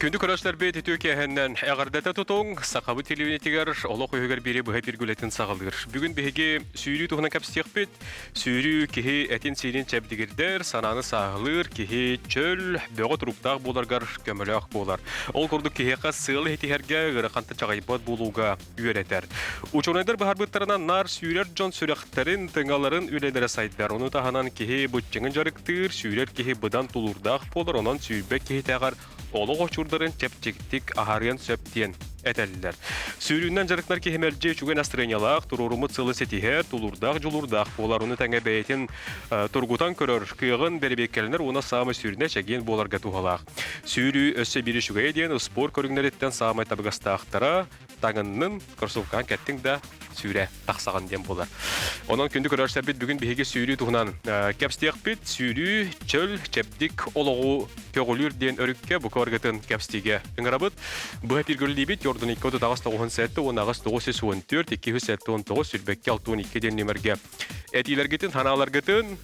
Күндү көрөөччүлэрбит үтүө киэһэннэн эҕэрдэтэ тутуҥ, Сахабыт телевидениетигэр олох үһүгэр биэри быһа пиргүлэтин саҕалыыр. Бүгүн биһиги сүүрүү туһунан кэпсиэхпит. Сүүрүү киһи этин-сиинин чэбдигирдэр, санааны сааһылыыр, киһи чөл, бөҕө туруктаах буоларгар көмөлөөх буолар. Ол курдук киһиэхэ сыалы ситиһэргэ ыарахантан чаҕыйбат буолууга үөрэтэр. Учуонайдар быһаарбыттарынан наар сүүрэр дьон сүрэхтэрин, тыҥаларын үлэлэрэ сайдар. Ону таһынан киһи быччыҥын дьарыктыыр, сүүрэр киһи быдан тулуурдаах буолар, онон сүүрбэт киһитээҕэр олох очурдарын чэпчэкитик аһарыан сөп диэн этэллэр. Сүүрүүнэн дьарыктанар киһи мэлдьи үчүгэй настырыанньалаах, туруоруммут сылы ситиһэр, тулуурдаах, дьулуурдаах буолар. Ону тэҥэ бэйэтин тургутан көрөр кыаҕын бэрэбиэркэлэнэр уонна саамай сүүрүнэ чэгиэн буоларга туһалаах. Сүүрүү өссө биир үчүгэйэ диэн спорт көрүҥнэриттэн саамай табыгастаахтара таҥыннын, кроссовкаҕын кэттиҥ да сүүрэ тахсаҕын диэн буолар. Онон күндү көрөөччүлэрбит бүгүн биһиги сүүрүү туһунан кэпсиэхпит. Сүүрүү чөл, чэбдик олоҕу көҕүлүүр диэн өрүккэ бука баргытын кэпсиигэ ыҥырабыт. Быһа эфиргэ Йордан 238 907 18 914 279 22 62 диэн нүмергэ этиилэргитин, санааларгытын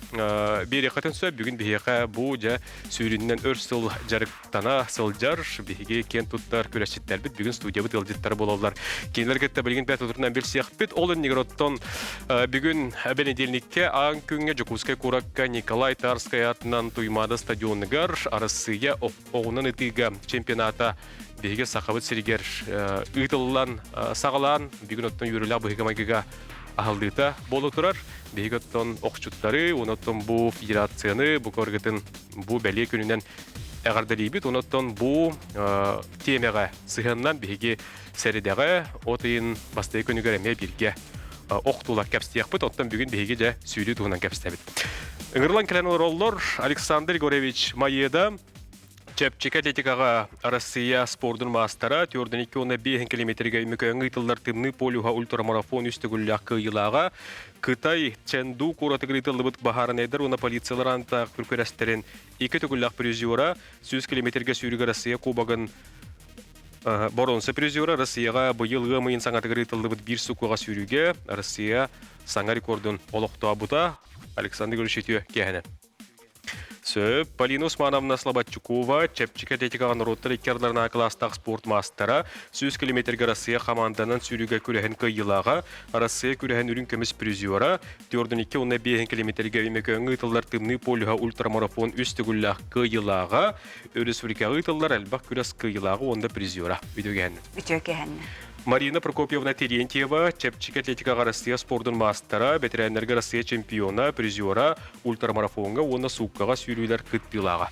биэриэххитин сөп. Бүгүн биһиэхэ бу дьэ сүүрүннэн өр сыл дьарыктана сылдьар биһиги киэн туттар күрэсчиттэрбит бүгүн студиябыт ыалдьыттара буолаллар. Кинилэр кытта билигин бэрт утурунан билсиэхпит. Ол иннигэр оттон бүгүн бэнидиэлниккэ аан күҥҥэ Дьокуускай куоракка Николай Тарскай аатынан Туймаада стадионугар Арассыыйа оҕунан ытыыга чемпионата биһиги Сахабыт сиригэр ыытыллан саҕалаан бүгүн оттон үөрүүлээх быһыыга-майгыга аһыллыыта буола турар. Биһиги оттон охчуттары, оттон бу федерацияны, бу көргөтүн бу бэлиэ күнүнэн эҕэрдэлиибит. Оттон бу тиэмэҕэ сыһыаннан биһиги сэридэҕэ от ыйын бастакы күнүгэр эмиэ бииргэ охтуулар кэпсиэхпит. Оттон бүгүн биһиги дьэ сүүрүү туһунан кэпсэтэбит. Ыҥырылан кэлэн олороллор Александр Егорович Маеда, Чэпчэки атлетикаҕа Россия спордун маастара, 4,2 километрга Өймөкөөҥҥө ыытыллар Тымныы полюһа ультрамарафон үс төгүллээх кыайыылааҕа, Кытай Чэнду куоратыгар ыытыллыбыт баһаарынайдар уонна полициялар аантаах күрэстэрин икки төгүллээх призера, 100 километрга сүүрүгэ Россия кубогын боруонса призера, Россияҕа быйыл ыам ыйын саҥатыгар ыытыллыбыт биир суккуга сүүрүүгэ Россия саҥа рекордун олохтообута. Александр Григорьевич үтүө киэһэнэн. Сөп. Полина Усмановна Слободчукова, чэпчэки атлетикаҕа норуоттар икки ардыларынааҕы кылаастаах спорт маастара, 100 километрга Россия хамаанданан сүүрүүгэ күрэһин кыайыылааҕа, Россия күрэһин үрүҥ көмүс призера, 4-2 уонна 5 километрга Өймөкөөҥҥө ыытыллар Тымныы полюһа ультрамарафон үс төгүллээх кыайыылааҕа, өрөспүүбүлүкэҕэ ыытыллар элбэх күрэс кыайыылааҕа уонна призера. Үтүө Үтүө кэһэннэ. Марина Прокопьевна Терентьева, чэпчэки атлетикаҕа Россия спордун маастара, бэтэрээннэргэ Россия чемпиона, призера, ультрамарафоҥҥа уонна сууккаҕа сүүрүүлэр кыттыылааҕа.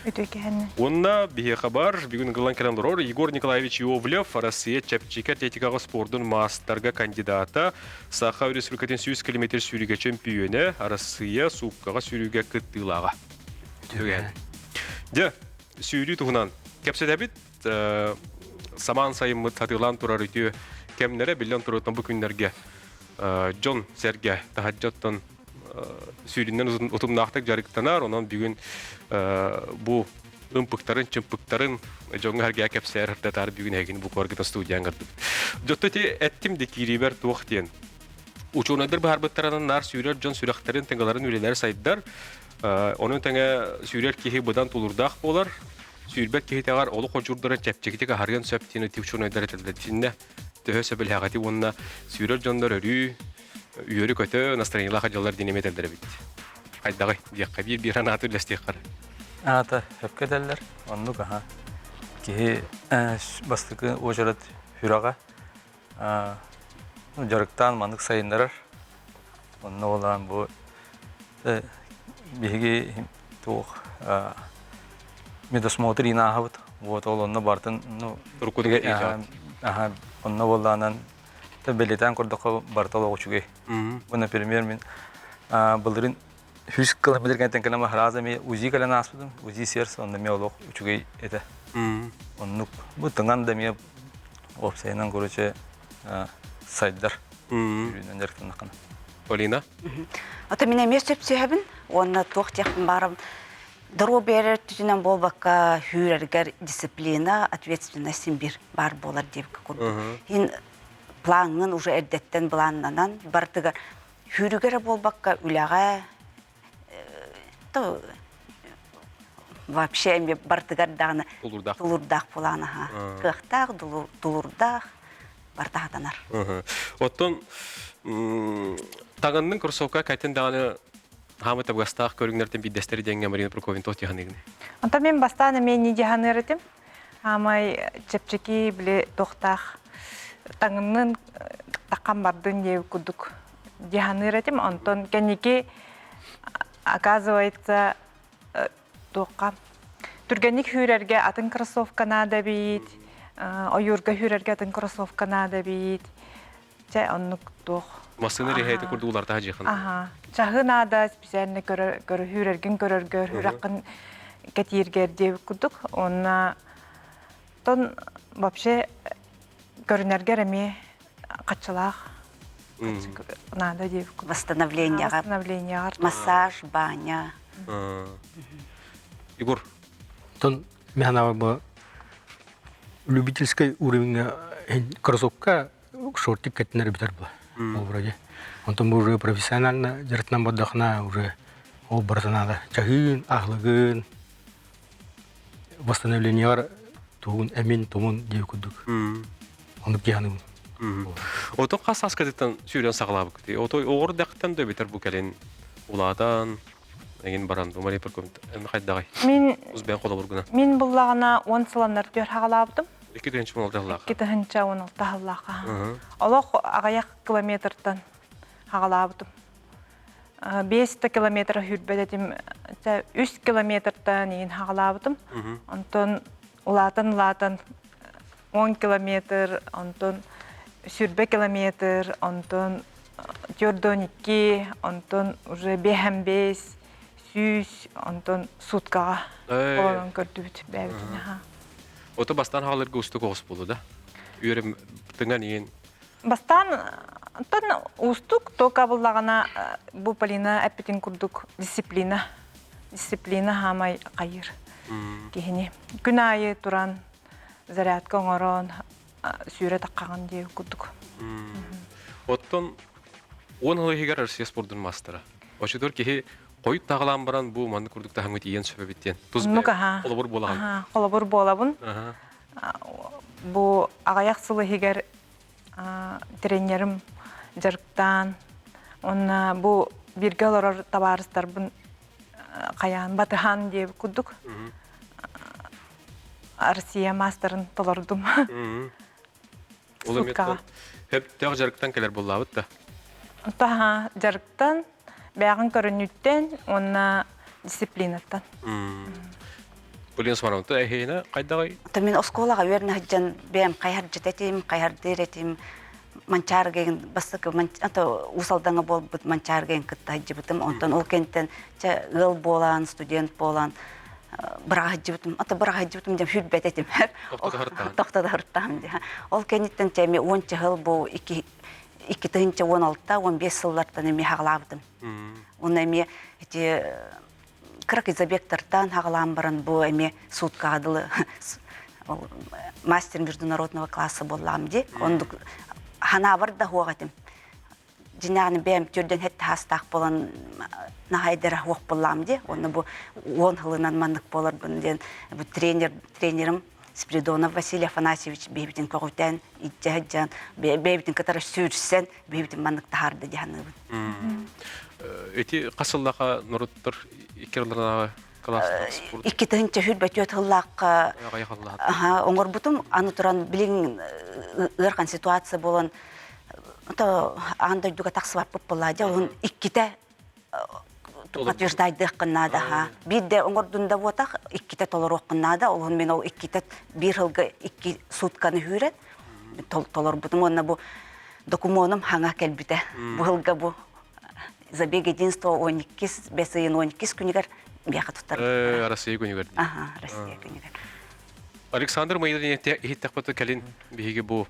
Үтүөкэһэннэ. Уонна биһиэхэ бар, бүгүн ыгыллан кэлэн олорор Егор Николаевич Иовлев, Россия чэпчэки атлетикаҕа спордун маастарга кандидата, Саха Республикатын 100 километр сүүрүүгэ чөмпүйүөнэ, Россия сууккаҕа сүүрүүгэ кыттыылааҕа. Үтүөкэһэн. Дьэ, сүүрүү туһунан кэпсэтэбит. Самаан сайыммыт сатыылаан турар үтүө кэмнэрэ биллэн турар бу күннэргэ дьон сэргэ таһырдьаттан сүүрүнэн утумнаахтык дьарыктанар. Онон бүгүн бу ымпыктарын, чымпыктарын дьоҥҥо сэргээ кэпсээр ырдатаар бүгүн эһигини бу куоргыта студиян кырдыбыт. Дьотто ити эттим де киириибэр туох диэн. Учуонайдар быһаарбыттарынан наар сүүрэр дьон сүрэхтэрин, тыҥаларын үлэлэрэ сайдар. Онон тэҥэ сүүрэр киһи быдан тулуурдаах буолар. Сүүрбэт киһитэҕэр олох одьуурдарын чэпчэкитик аһарыан сөп диэн ити учуонайдар этэллэр. Итиннэ төһө сөбүлэһэҕитий уонна сүүрэр дьоннор өрүү үөрү-көтө настроениелаах дьаллар диэн эмиэ этэллэр эбит. Хайдаҕый диэххэ биир-биир анааты үллэстиэххэ эрэ. Аата сөпкө этэллэр. Оннук аха. Киһи бастакы уочарат сүрэҕэ дьарыктаан маннык сайыннарар. Онно олаан бу биһиги туох медосмотр инааһабыт. Вот ол онно бартын ну аха онно буоллаанан бэлиэтээн көрдөххө барыта олох үчүгэй. Бу например мин былырын үс километр кэнтэн кэлэн сразу эмиэ УЗИ кэлэн ааспытым. УЗИ сердце онно эмиэ олох үчүгэй этэ. Оннук бу тыҥан да эмиэ уопсайынан короче сайдар. Үүнэн дьарыктаннаххына. Полина? Ото мин эмиэ сөпсөһөбүн уонна туох диэхпин баарым доруобуйа өттүнэн буолбакка хүүрэргэр дисциплина, ответственность син биир баар буолар диэбиккэ курдук. Ин плаҥҥын уже эрдэттэн былааннанан бардыгар хүүрүгэр эрэ буолбакка үлэҕэ Вообще эми бартыгар даҕаны Тулуурдаах. тулуурдаах буолаан аха. Кыахтаах, тулуурдаах барта хатанар. Оттон таҥыннын кроссовка кайтын даҕаны хаамы табыгастаах көрүҥнэртэн биирдэстэрэ диэҥҥэ Марина Прокопьевна туох дьаһаныгын? Онтон мин бастаан эмиэ не дьаһаныар этим. Аамай чэпчэки били туохтаах таҥыннын таххан бардын диэбит курдук дьаһаныар этим. Онтон кэнники оказывается туохха түргэнник хүүрэргэ атын кроссовка наада эбит, ойуурга хүүрэргэ атын кроссовка наада эбит. Чэ, оннук туох. Массыына реһэти курдук уларта дьиэхэн. Аха. Чаһы наада специально көрөр көрүһүүрэргин көрөргөр, үрэххин кэтииргэр диэбит курдук. Уонна тон вообще көрүнэргэр эмиэ хаччылаах наада диэбит курдук. Восстановлениеҕа. Восстановлениеҕа. Массаж, баня. Егор. Тон мен бу любительский уровеньга кроссовка шортик кэтинэр бүтэр була. Ол вроде. Онтон бу уже профессионально дьарыктанан бардахына уже ол барыта надо. Чаһыын, аһылыгын, восстановлениелар тугун эмин тумун диye курдук. Онук диһаныгын. Ото хас аскатыттан сүүрэн саҕалаабыккыт. Ото оҕор дактан да битер бу кэлин улаатан эгин баран Мария Прокопьевна эн хайдаҕай? Мин Узбен холобургуна. Мин буллаҕына 10 сыланнар түөр хаҕалаабытым. 2016 сыллаах. 2016 сыллаах. Олох аҕыйах километртан хаҕалаабытым. 5 да километр хүрбэт этим. 3 километртан иин хаҕалаабытым. Онтон улаатан-улаатан 10 километр, онтон сүрбэ километр, онтон 4-2, онтон уже 5 100, онтон суткаҕа олорон көрдүбүт бэйэбитин. Ото бастаан хаалырга устук оҕус буолу да? Үөрем тыҥан иин. Бастаан онтон уустук тока буллаҕына бу Полина эппитин курдук дисциплина. Дисциплина хаамай хайыр киһини. Күн аайы туран зарядка оҥорон сүүрэ таххаҕын диэ курдук. Оттон 10 сыл иһигэр Россия спордун маастара. Очутур киһи хойут таҕалаан баран бу маннык курдук таһымҥа тиийэн сөп эбит диэн. Тус холобур буолаҕын. Холобур буолабын. Бу аҕыйах сыл иһигэр тренерим дьарыктаан, уонна бу бииргэ олорор табаарыстарбын хайаан батыһан диэбит курдук Россия маастарын толордум. Ол эмиэ Хөптөөх дьарыктан кэлэр буоллаабыт да? Таһа дьарыктан, бэйэҕин көрүнүүттэн уонна дисциплинаттан. Полина Смаровна, эһиэнэ хайдаҕый? То мин оскуолаҕа үөрэнэ сылдьан бэйэм хайһардьыт этим, хайһардыыр этим. Манчаарыгайын бастакы Уус Алдаҥа буолбут Манчаарыгайын кытта сылдьыбытым. Онтон ол кэнниттэн чэ ыал буолан, студент буолан быраҕа сылдьыбытым. Ата быраҕа сылдьыбытым диэн сүрбэт этим. Тохтото сырыттаҕым дии. Ол кэнниттэн чэ эмиэ уонча сыл бу 2016-15 сыллартан эмиэ хаҕалаабытым. Уонна эмиэ ити кыракый забегтартан хаҕалаан баран бу эмиэ суткаҕа дылы мастер международного класса буоллаҕым дии. Оннук ханаабар да суох этим. Дьиҥнээҕин бэйэм түрдэн хэт таһаастаах буолан наһайдара суох буоллаҕым дии. Уонна бу 10 сылынан маннык буоларбын диэн бу тренер тренерим Спиридонов Василий Афанасьевич бэйэбитин көҕүтэн, илдьэ сылдьан, бэйэбитин кытары сүүрсэн, бэйэбитин маннык таһаарда дии саныыбын. Ити хас сыллаха норуттар икки ардыларынааҕы кылаастаах спорт? 2024 сыллаахха оҥорбутум. Аны туран билигин ыарахан ситуация буолан аан дойдуга тахсыбаппыт буолла. Дьэ, ол иккитэ подтверждайдыаххын наада аха. Биирдэ оҥордун да буотах, иккитэ толоруоххун наада. Ол мин ол иккитэ биир сылга икки сутканы хүүрэн толорбутум. Уонна бу докумуонум хаҥа кэлбитэ. Бу сылга бу забег единства 12 бэс ыйын 12 күнүгэр миэхэ туттарбыттара. Россия күнүгэр. Аха, Россия күнүгэр. Александр Майдин иһиттэхпит кэлин биһиги бу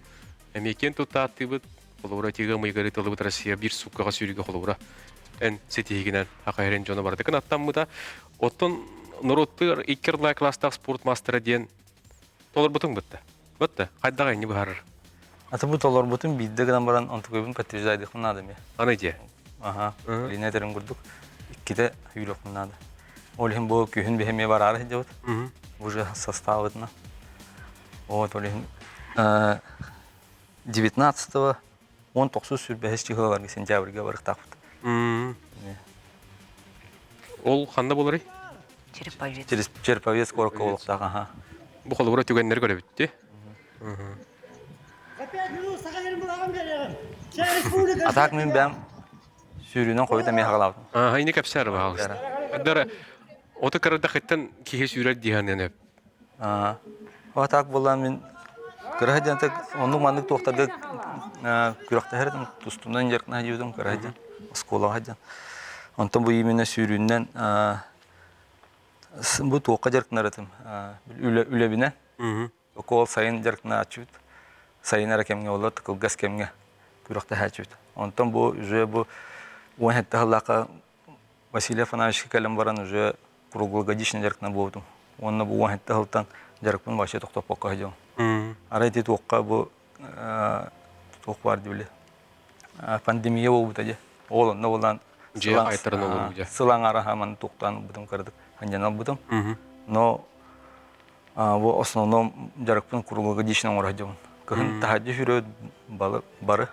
эмиэ киэн туттааттыыбыт Холобура, тига мыйгары тылыбыт Россия биир сууккаҕа сүүрүүгэ холобура эн ситиһигинэн хахайрын дьоно барытыкын аттаммыта. Оттон норуоттар икки арылай класстаах спорт мастера диэн толорбутуҥ бытта. Бытта, хайдаҕа инни быһаарар? Аты бу толорбутум биирдэ гынан баран онтукайбын подтверждайдыхпын наада эмиэ. Аны дьиэ. Аха, Лина этэрин курдук иккитэ үүрүөхпүн наада. Ол иһин бу күһүн биһи эмиэ бараары сылдьабыт. Уже составытына. Вот ол иһин 19-го 19 сүрбэһис чыһылаларга сентябрьга барыктаахпыт. Ол ханна боларый? Череповец. Череповец куоракка олохтоох, аха. Бу холобура түгэннэри көрөбүт А так мин бэм сүүрүүнэн хойут эмиэ хагалаабытым. Аа, ини кэпсээр баҕалыста. Дара ото кырдахыттан киһи сүүрэр диһанын өп. Аа, а так буолан мин кыра диэн оннук маннык туохтарга күрэхтэһэр тустунан дьарыктана дьиэтим кыра диэн оскуолаҕа диэн. Онтон бу именно сүүрүүнэн бу туохха дьарыктанар этим үлэбинэн Окуол сайын дьарыктанааччыбыт. Сайын эрэ кэмҥэ буолла, кылгас кэмҥэ күрэхтэһээччибит. Онтон бу уже бу 17 сыллаахха Василий Афанасьевичка кэлэн баран уже круглогодичный дьарыктана буолбутум. Уонна бу 17 сылтан дьарыкпын вообще тохтоппокко сылдьабын. Арай ити туохха бу туох баар дии пандемия буолбута дии. Ол онно буолан Дьиэ айтарын олоруу дьэ. Сыл аҥараха маны туохтаан ылбытым кырадык ханньан албытым. Но Бу основном дьарыкпын круглогодично оҥоро сылдьабын. Кыһын таһырдьа сүүрэ бары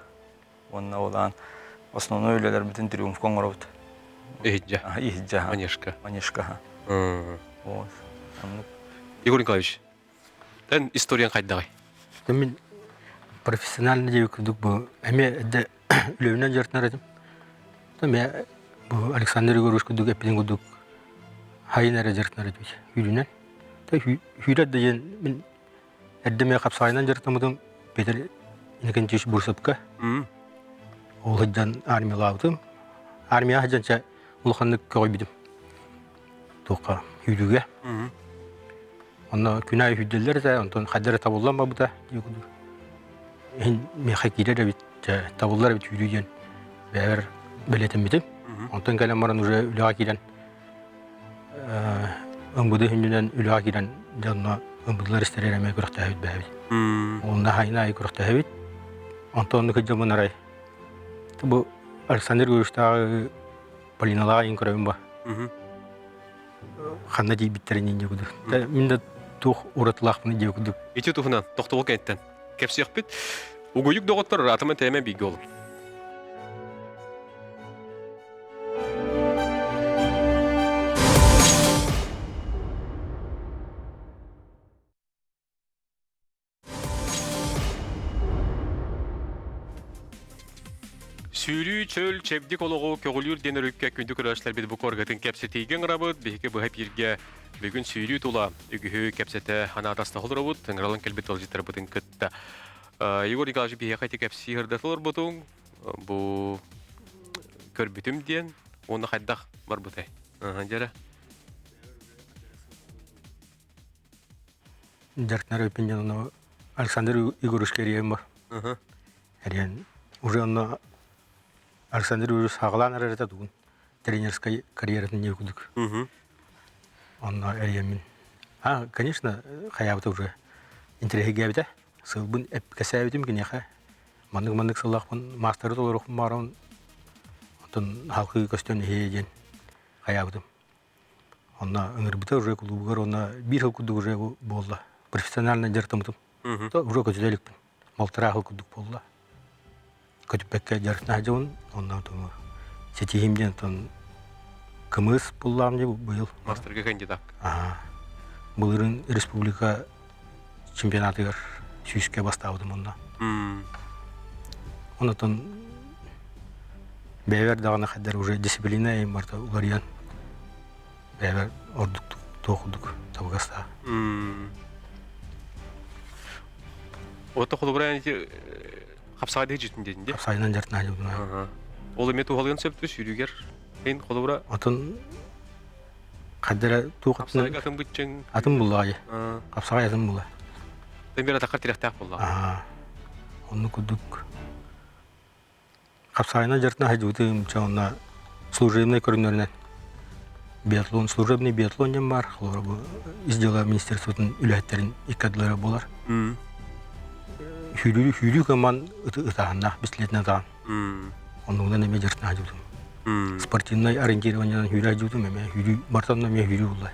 уонна улаан основной үлэлэрбитин триумфка оҥоробут. Иһиддьэ. Иһиддьэ. Манежка. Манежка. Вот. Оннук. Егор Николаевич, эн историян хайдаҕый? Мин профессиональный диэбит курдук бу эмиэ эрдэ үлэбинэн дьарыктанар этим. Эмиэ бу Александр Егорович курдук эппитин курдук хайын эрэ дьарыктанар этибит сүүрүүнэн. Сүүрэр да диэн мин эрдэ эмиэ хапсаҕайынан дьарыктаммытым Петр Иннокентьевич Бурсовка. Ол сылдьан армиялаабытым. Армияҕа сылдьан чэ улаханнык көҕүйбүтүм. Туохха сүүрүүгэ. Онно күн аайы сүүрдэллэр этэ, онтон хайдах эрэ табыллан барбыта дии курдук. Иһин миэхэ киирэр эбит, чэ табыллар эбит сүүрүү диэн бэйэбэр бэлиэтэммитим. Онтон кэлэн баран уже үлэҕэ киирэн МВД хүннүнэн үлэҕэ киирэн дьэ онно МВДлар истэригэр эмиэ күрэхтэһэбит бэйэбит. Онно хайын аайы күрэхтэһэбит. Онтон оннук сылдьаммын арай бу Александр Григорьевичтааҕы Полиналаах иһин көрөбүн ба. Ханна тиийбиттэрин инньэ курдук. Мин да туох уратылаахпын диэ курдук. Ити туһунан тохтобул кэнниттэн кэпсиэхпит. Угуйук доҕоттор ыраатыма тээмэ бииргэ олун. Сүүрүү, чөл, чэбдик олоҕу көҕүлүүр диэн өрүккэ күндү көрөөччүлэрбит бу коргатын кэпсэтиигэ ыҥырабыт. Биһиги быһа эпииргэ бүгүн сүүрүү тула үгүһү кэпсэтэ анаатаста олоробут. Ыҥыралан кэлбит ыалдьыттарбытын кытта. Егор Николаевич биһиэхэ ити кэпсии сырдата олорбутуҥ. Бу көрбүтүм диэн уонна хайдах барбытай? Дьэрэ. Дьарыктанар эбиппин диэн ону Александр Егоровичка эрийэн бар. Эрийэн уже онно Александр Егорович саҕалаан эрэр этэ тугун тренерскай карьератын диye курдук. Онно эрийэммин. А, конечно, хайаабыта уже интэриэһиргээбитэ. Сылбын кэсээбитим киниэхэ. Маннык-маннык сыллаахпын маастары толоруохпун баҕарабын. Онтон халкыы көстөн иһиэ диэн хайаабытым. Онно ыҥырбыта уже кулуубугар уонна биир сыл курдук уже буолла. Профессионально дьарыктаммытым. Уже көтүтэ иликпин. Балтараа сыл курдук буолла. Көтүппэккэ дьарыктана сылдьабын. Онно ситиһиим диэн оттон кымыс буллаам дии быйыл. Мастерга кандидат. Аха. Былырыын республика чемпионатыгар сүүскэ бастаабытым онно. Онотон бэйэбэр даҕаны хайдар уже дисциплина эйим барыта уларыйан бэйэбэр ордук туох курдук табыгастаах. Ото холобура ити хапсаҕай дьүтүн диэн дии. Хапсаҕайынан дьартына дьыбына. Ол эмиэ туһалыан сөптүү сүүрүүгэр ин холобура Отон Хаддара туох Хапсаҕайга атын быччыҥ. Атын буллаҕай. Хапсаҕай атын була. Тэн атаххар тирэхтээх буоллаҕа. Аа. Онну курдук хапсаҕайынан дьарытына сылдьыбытым, чэ онно служебнай көрүҥнэринэн биатлон, служебный биатлон диэн баар. Холобура бу ис дьыала министерствотын үлэһиттэрин икки ардылара буолар. Сүүрүү, сүүрүү кыман ытааһыннаах, бистилиэтинэн ытаан. Оннугунан эмиэ дьарытына сылдьыбытым. Спортивнай ориентированиенан сүүрэ сылдьыбытым эмиэ сүүрүү бартан эмиэ сүүрүү булла.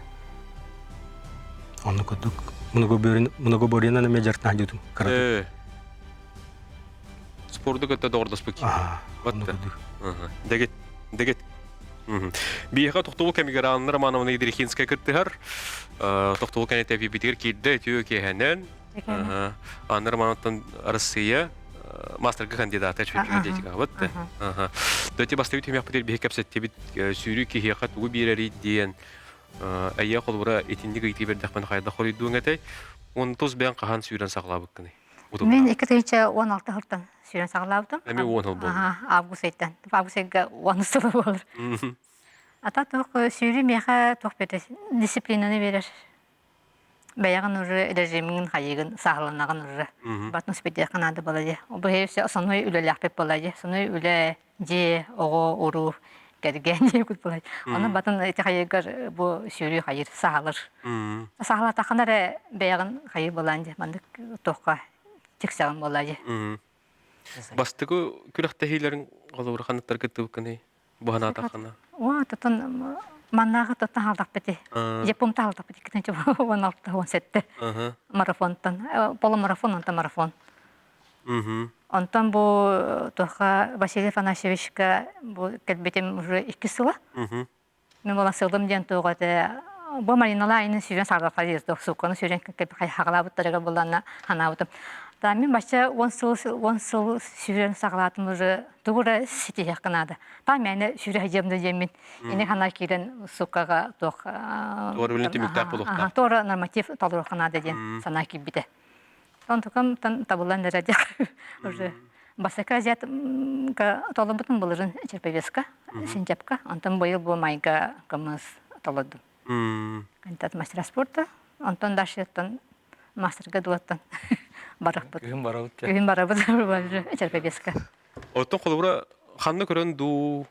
Онно курдук многоборьенан эмиэ дьарыктаах дьиэтим кыратык. Спорду кытта доҕордоспут киһи. Онно курдук. Дэгит, дэгит. Биһиэхэ тохтобул кэмигэр Анна Романовна Едрихинская кыттыһар. Тохтобул кэнниттэн эфирбитигэр киирдэ үтүө киэһэнэн. Анна Романовтан Россия мастерга кандидата чүчү диэтик бат. Дөти бастакы түһүмэхпитигэр биһи кэпсэттибит сүүрүү киһиэхэ тугу биэрэрий диэн Эйиэ холобура итинник ыйытыы бердэхпин хайдах хоруйдуоҥ этэй? Уонна тус бэйэҥ хаһан сүүрэн саҕалаабыккыный? Мин 2016 сылтан сүүрэн саҕалаабытым. Эми 10 сыл буолла. Август ыйтан. Август ыйга 10 сыл буолар. Ата туох сүүрүү миэхэ туох биэрэр дисциплинаны биэрэр. Бэйэҕин уже режимиҥин хайыгын сааһыланаҕын уже. Батын успетиэххэ наада буолар дии. Бу основной үлэлээхпит буолар дии. Основной үлэ дьиэ, оҕо, уруу, кэргэн диэбит буолар. Ону батын ити хайыгар бу сүүрүү хайыр саалыр. Саалатаххына эрэ бэйэҕин хайыр буолаан дии. Маннык туохха тиксэҕин буолаа дии. Бастакы күрэхтэһиилэриҥ холобура ханныктар кыттыбыккыный? Бу санаатаххына. О, тотон маннааҕы тотон хаалдахпыт. Япон таалдахпыт иккитинчи 16 17 марафонтан полумарафон онтон марафон. Онтон бу туохха Василий Афанасьевичка бу кэлбитим уже икки сыла. Мин буолан сылдым диэн туох этэ бу Мариналаа ини сүүрэн саҕалаха диир суукканы сүүрэн хаҕалаабыттарыгар булланна ханаабытым. Та мин бачча 10 сыл 10 сыл сүүрэн саҕалаатым уже тугу эрэ ситиһиэххэ наада. Та мээнэ сүүрэ сылдьыам да диэммин ини хана киирэн сууккаҕа туох Туора үлэн түмүктээх буолуохтаах. Туора норматив толоруохха наада диэн санаа киирбитэ. Онтукам табыллан эрэ уже бастакы азиат толорбутум былырын Черповецка, Синчапка. Онтон быйыл бу майга кымыс толордум. Кандидат мастера спорта. Онтон дальше мастерга дулаттан барахпыт. Күһүн барабыт. Күһүн барабыт Черповецка. Оттон холобура ханна көрөн дуу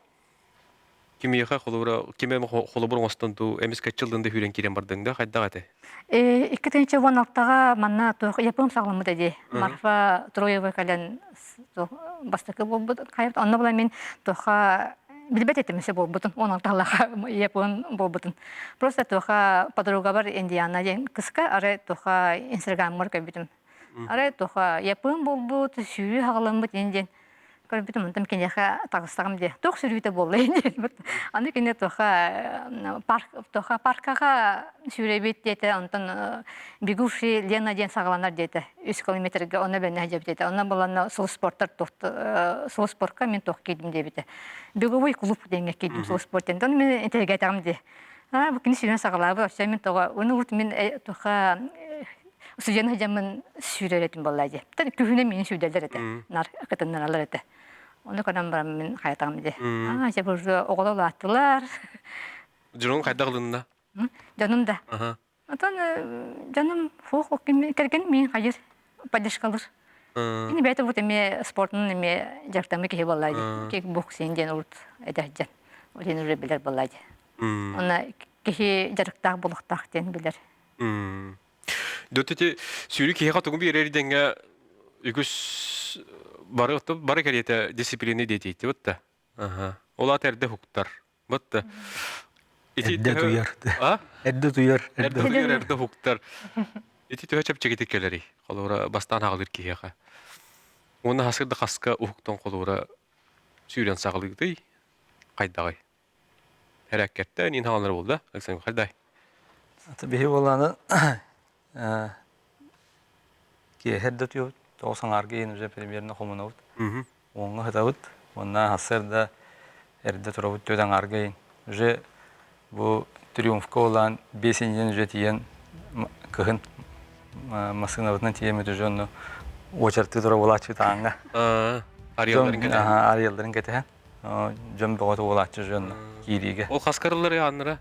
Кимиэхэ холобура, ким эмэ холобур оҥостон дуу, эмискэччи ыллын да сүүрэн киирэн бардыҥ да, хайдах этэй? 2016-га манна туох Япон саҕаламмыт дии. Марфа Троева кэлэн бастакы буолбут хайбыт. Онно була мин туохха билбэт этим өссө буолбутун. 16-лаха Япон буолбутун. Просто туохха подругабар Индиана диэн кыска арай туохха Инстаграммар көрбүтүм. Арай туохха Япон буолбут, сүүрүү хаҕаламмыт диэн Көрбүтүм онтон киниэхэ таҕыстаҕым диэ. Туох сүрүүтэ буолла диэн. Аны кини туоха парк туоха паркаҕа сүүрэбит диэтэ, онтон бегущий Лена диэн саҕаланар диэтэ. Үс километрга онно бэннэ сылдьабыт диэтэ. Онно буланна сыл спорттар сыл спортка мин туох киирдим диэбитэ. Беговой клуб диэҥҥэ киирдим сыл спорт диэн. Онно мин интэригээтэҕим дии. Аа, бу кини сүүрэн саҕалаабыт. Вообще мин тоҕо уну вот мин туоха Судьяны сылдьаммын сүүрэр этим буолла дии. Күһүнэ миин сүүрдэллэр этэ. Нар кытыннараллар этэ. Ону көрөн баран мин хайатаҕым дии. Аа, дьэ уже оҕолор улааттылар. Дьонуҥ хайдах ылынна? Дьонум да. Отон дьонум фух кэргэн миин хайыр поддержкалыр. Кини бэйэтэ бут эмиэ спортунан эмиэ дьарыктаммыт киһи буолла дии. Кикбоксинг диэн урут эдэрдьэн. Ол уже билэр буолла дии. Онно киһи дьарыктаах буолуохтаах диэн билэр. Дот ити сүүрүү киһиэхэ тугу биэрэр дэҥҥэ үгүс бары бары кэриэтэ дисциплина диэтиити бытта. Ол аата эрдэ уһуктар. Бытта. Ити эрдэ туйар. А? Эрдэ туйар. Эрдэ туйар, эрдэ уһуктар. Ити төһө чэпчэкитик кэлэрий? Холобура бастаан хаалыр киһиэхэ. Уонна хасыр да хаска уһуктан холобура сүүрэн саҕалыытый хайдаҕый? Хэрээккэттэ ниин хааланар буолда. Александр хайдай. Ата биһи буолааны киэһэр да утуйабыт, тоҕус аҥаарга иһин уже примерно хомунабыт. Уоҥҥа сытабыт, уонна сарсыарда эрдэ турабыт түөрт аҥаарга иһин. Уже бу Триумфка буолаан биэс иннинэн уже тиийэн кыһын массыынабытынан тиийэммит уже онно уочарты тура буолааччыбыт ааҥҥа. Арыйалларын кэтэһэн. Арыйалларын кэтэһэн. Дьон бөҕөтө буолааччы дьон киириигэ. Ол хаска арыллар ааннара?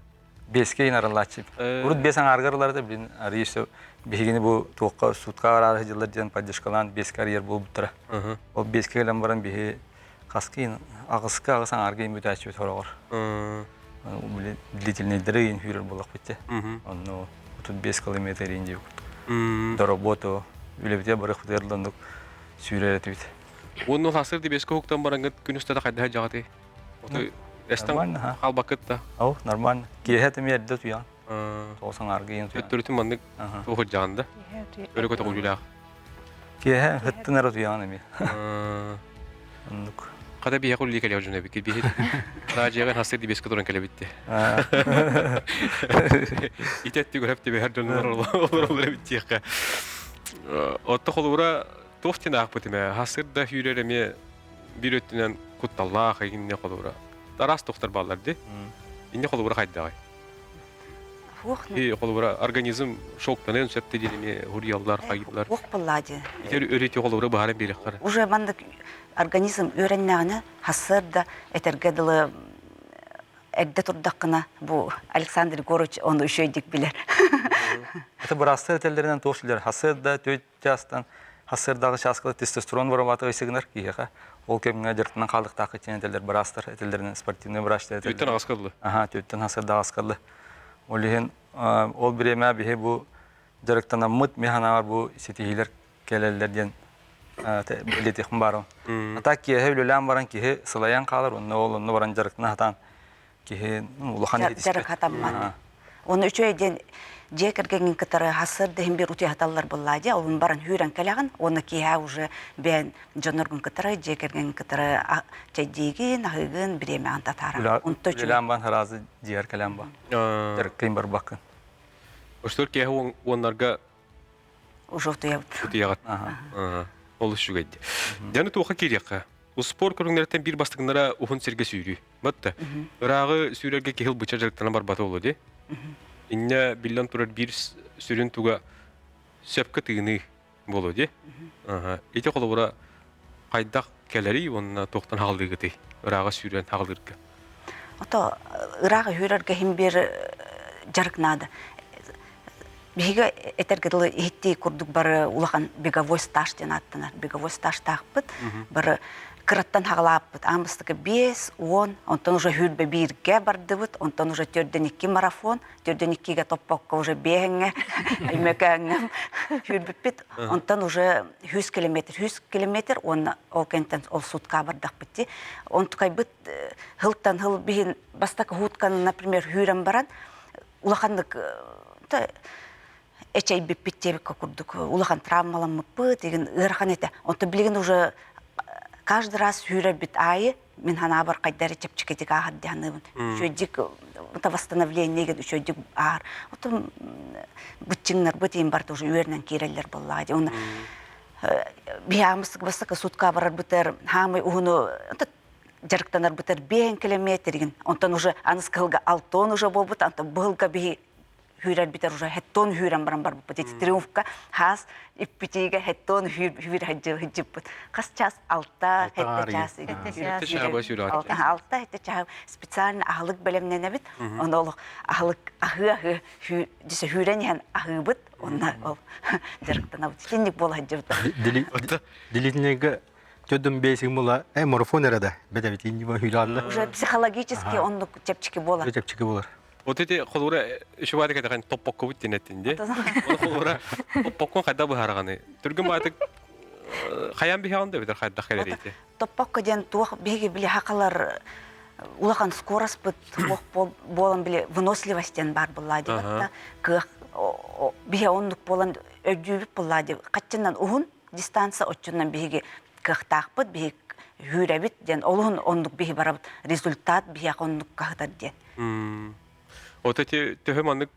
Биэскэ иһин арыллааччы. Урут биэс аҥаарга арыллар билин арыйы биһигини бу туохха суутка араары сылдьаллар диэн поддержкалаан биэскэ арыйар буолбуттара. Ол биэскэ кэлэн баран биһи хаска иһин аҕыска аҕыс аҥаарга иһин бүтээччибит хороҕор. Длительнейдери иһин сүүрэр буоллахпыт дии. Онно 35 километр иһин диэбит. До работу үлэбитигэр барыахпытыгар оннук сүүрэр этибит. Уонна сасыр дибиэскэ уһуктан бараҥҥыт күн устата хайдаһа дьаҕатый? Отой Эстэн хаалбаккыт да? Ол, нормально. Киэһэ тэмиэ эрдэ утуйаҕын. Тоҕус аҥаарга иһин утуйаҕын. Төттөрүтүн маннык туох да? Өрө көтөҕүлүүлээх. Киэһэ ыһыттын эрэ утуйаҕын эмиэ. Оннук. Хата биһиэхэ үлэлии кэлиэх дьон эбиккит. Биһи Раджиягын хастык дибиэскэ туран кэлэбитти. Ити өттүгэр хөп түбэһэр дьоннор олороллор эбит диэххэ. Отто холобура туох диэн аахпыт эмэ хасыр да сүүрэр эмиэ биир өттүнэн кутталлаах инне холобура. Араас тохтор бааллар ди. Инне холобура хайдаҕай? Холобура организм шоктанын сөп диэн эмиэ хуруйаллар, хайыылар. Уох буоллаа дии. Ити өрүтү холобура баһаран биэрэххэр. Уже маннык организм үөрэннэҕинэ хассыар да этэргэ дылы эрдэ турдаххына бу Александр Егорович ону үчүгэйдик билэр. Это быраастар этэллэринэн туох сүлэр хассыар да төт чаастан хассыардааҕы чааскала тестостерон вырабатывайся гынар киһиэхэ ол кэмҥэ дьарыктанан хаалыктаах итиэн этэллэр быраастар этэллэринэн спортивный врачтар этэллэр. Төттөн аҕаскаллы. Аха, төттөн хассыардаах аскаллы. Ол иһин ол бириэмэ биһи бу дьарыктанаммыт мин санаабар бу ситиһиилэр кэлэллэр диэн бэлиэтиэхпин баарым. А так киэһэ үлэлээн баран киһи сылайан хаалар, онно ол онно баран дьарыктана сатаан киһи улахан дьарык хатаммат. Оны үчүгэй диэн дьиэ кэргэҥҥин кытары сарсыарда иһин биир утуйа буоллаа дии, олун баран хүүрэн кэлэҕин, уонна киэһэ уже бэйэн дьонноргун кытары, дьиэ кэргэҥҥин кытары чэйдиигин, аһыыгын, бириэмэҕин татааран. Онто үчүгэй. Үлэлээн бан сразу дьиэр кэлэн ба. Дьарыктыын барбаккын. Оштор киэһэ уоннарга Уже утуйабыт. Утуйаҕыт. Олус үчүгэй дии. Дьаны туохха киириэххэ? Успуор көрүҥнэриттэн биир бастыҥнара уһун сиргэ сүүрүү. Батта. Ырааҕы сүүрэргэ киһи ылбычча дьарыктанан барбата буолуо дии. Инньэ биллэн турар биир сүрүн туга сөпкө тыыныы буолуо дии. Ити холобура хайдах кэлэрий уонна туохтан хаалыыгытый ырааҕы сүүрэн хаалыырга? Ото ырааҕы сүүрэргэ иһин биир дьарык наада. Биһиги этэргэ дылы иһиттии курдук бары улахан беговой стаж диэн ааттанар. Беговой стажтаахпыт. Бары кыраттан хаҕалааппыт. Аан бастакы 5, 10, онтон уже сүүрбэ бииргэ бардыбыт, онтон уже төрдөн икки марафон, төрдөн иккигэ топпокко уже биэһэҥҥэ, Өймөкөөҥҥө сүүрбүппүт. Онтон уже 100 километр, 100 километр уонна ол кэнтэн ол сутка бардахпыт дии. Онтукайбыт хылтан хыл биһин бастакы хутканы, например, хүүрэн баран улаханнык эчэйбиппит диэбиккэ курдук улахан травмаламмыппыт игин ыарахан этэ. Онтон билигин уже каждый раз сүүрэрбит аайы мин ханаабар хайдары чэпчэкитик ааһар дии саныыбын. Үчүгэйдик восстановление деген үчүгэйдик ааһар. Отон быччыҥнарбыт иин барыта уже үөрэнэн киирэллэр буоллаҕа дии. Уонна биһиамыс бастакы сутка барарбытыгар хаамай уһуну дьарыктанарбытыгар биэһин километригин онтон уже аныс кыһылга алтон уже буолбут онтон быһылга биһи хүүрэрбитэр уже хеттон хүүрэн баран барбыппыт ити триумфка хаас иппитиигэ хеттон хүүр хыдьыппыт хас час алта хетте час алта хетте чаас специально аһылык бэлэмнэнэбит ону олох аһылык аһыы аһыы дьисе хүүрэн иһэн аһыыбыт онно ол дьарыктанабыт итинник буола сылдьыбыт Делитинега төдүм бейсик була э марафон эрэ да бэтэбит инни хүйралла уже психологически оннук чэпчэки буолар чэпчэки буолар Вот эти холура үчүгэй кэтэхэн топпоккобут диэн эттин дии. Ол холура топпоккун хайда быһаараганы. Түргэн баатык хайан биһаҕын да битер хайдах кэлэр ити. Топпокко диэн туох биһиги били хакалар улахан скороспыт туох буолан били выносливость диэн бар буллаа дии кыах биһи оннук буолан өйдүүбүт буллаа дии хаччынан уһун дистанция оччунан биһиги кыахтаахпыт биһи хүүрэбит диэн олуһун оннук биһи барабыт результат биһиэхэ оннук каһытар диэн. Вот эти төһө маннык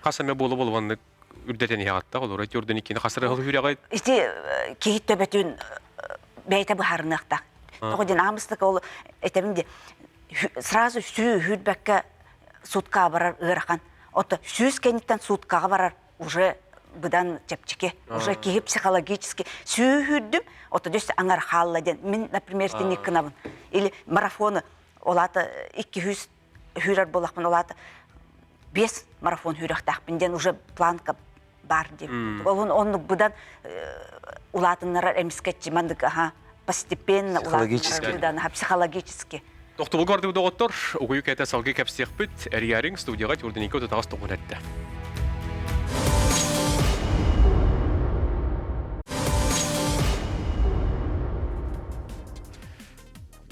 хас эмэ буола буола маннык үрдэтэн иһэҕаттах олору эти үрдэн иккини хасыры хүүрэҕэ Ити киһи төбөтүн бэйэтэ быһаарыныахтаах. Тоҕо диэн аамыстык ол этэбин ди сразу сүү хүүрбэккэ суткаҕа барар ыарахан. Ото сүүс кэнниттэн суткаҕа барар уже быдан чэпчэки. Уже киһи психологически сүүһүрдүм, ото дөс аңар хаалла диэн. Мин, например, тинник гынабын. Или марафоны, олата 200 хүүрэр буолахпын, олата бес марафон хүүрөхтаахпын диэн уже планка бар диэн. Ол оннук быдан улаатыннарар эмискэтчи мандык аха постепенно психологически быдан психологически. Тохтобулга бардыбыт доҕоттор, угуйу кэтэ салгыы кэпсиэхпит, эрийээриҥ студияҕа Тюрденика утатаҕас тоҕун эттэ.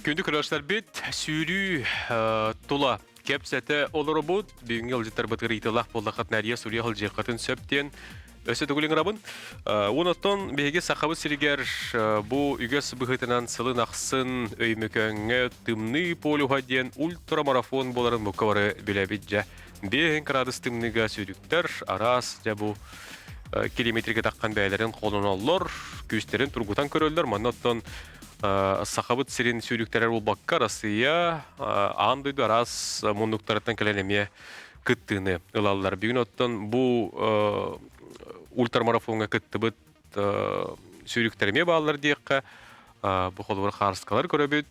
Күндү көрөөччүлэрбит, сүүрүү тула кэпсэтэ олоробут. Бүгүҥҥү ыалдьыттарбытыгар ыйытыылаах буоллаххытына эрийэ суруйа сылдьыаххытын сөп диэн өссө төгүл ыҥырабын. Онон биһиги Сахабыт сиригэр бу үгэс быһыытынан сылын ахсын Өймөкөөҥҥө Тымныы полюһа диэн ультрамарафон буоларын бука бары билэбит дьэ. 5 градус тымныыга сүүрүктэр араас дьэ бу километрга таххан бэйэлэрин холоноллор, күүстэрин тургутан көрөллөр. Манна оттон Сахабыт сирин сүүрүктэрэр буолбакка, Россия аан дойду араас муннуктарыттан кэлэн эмиэ кыттыыны ылаллар. Бүгүн оттон бу ультрамарафоҥҥа кыттыбыт сүүрүктэр эмиэ бааллар диэххэ, бу холобур хаарыскалар көрөбүт,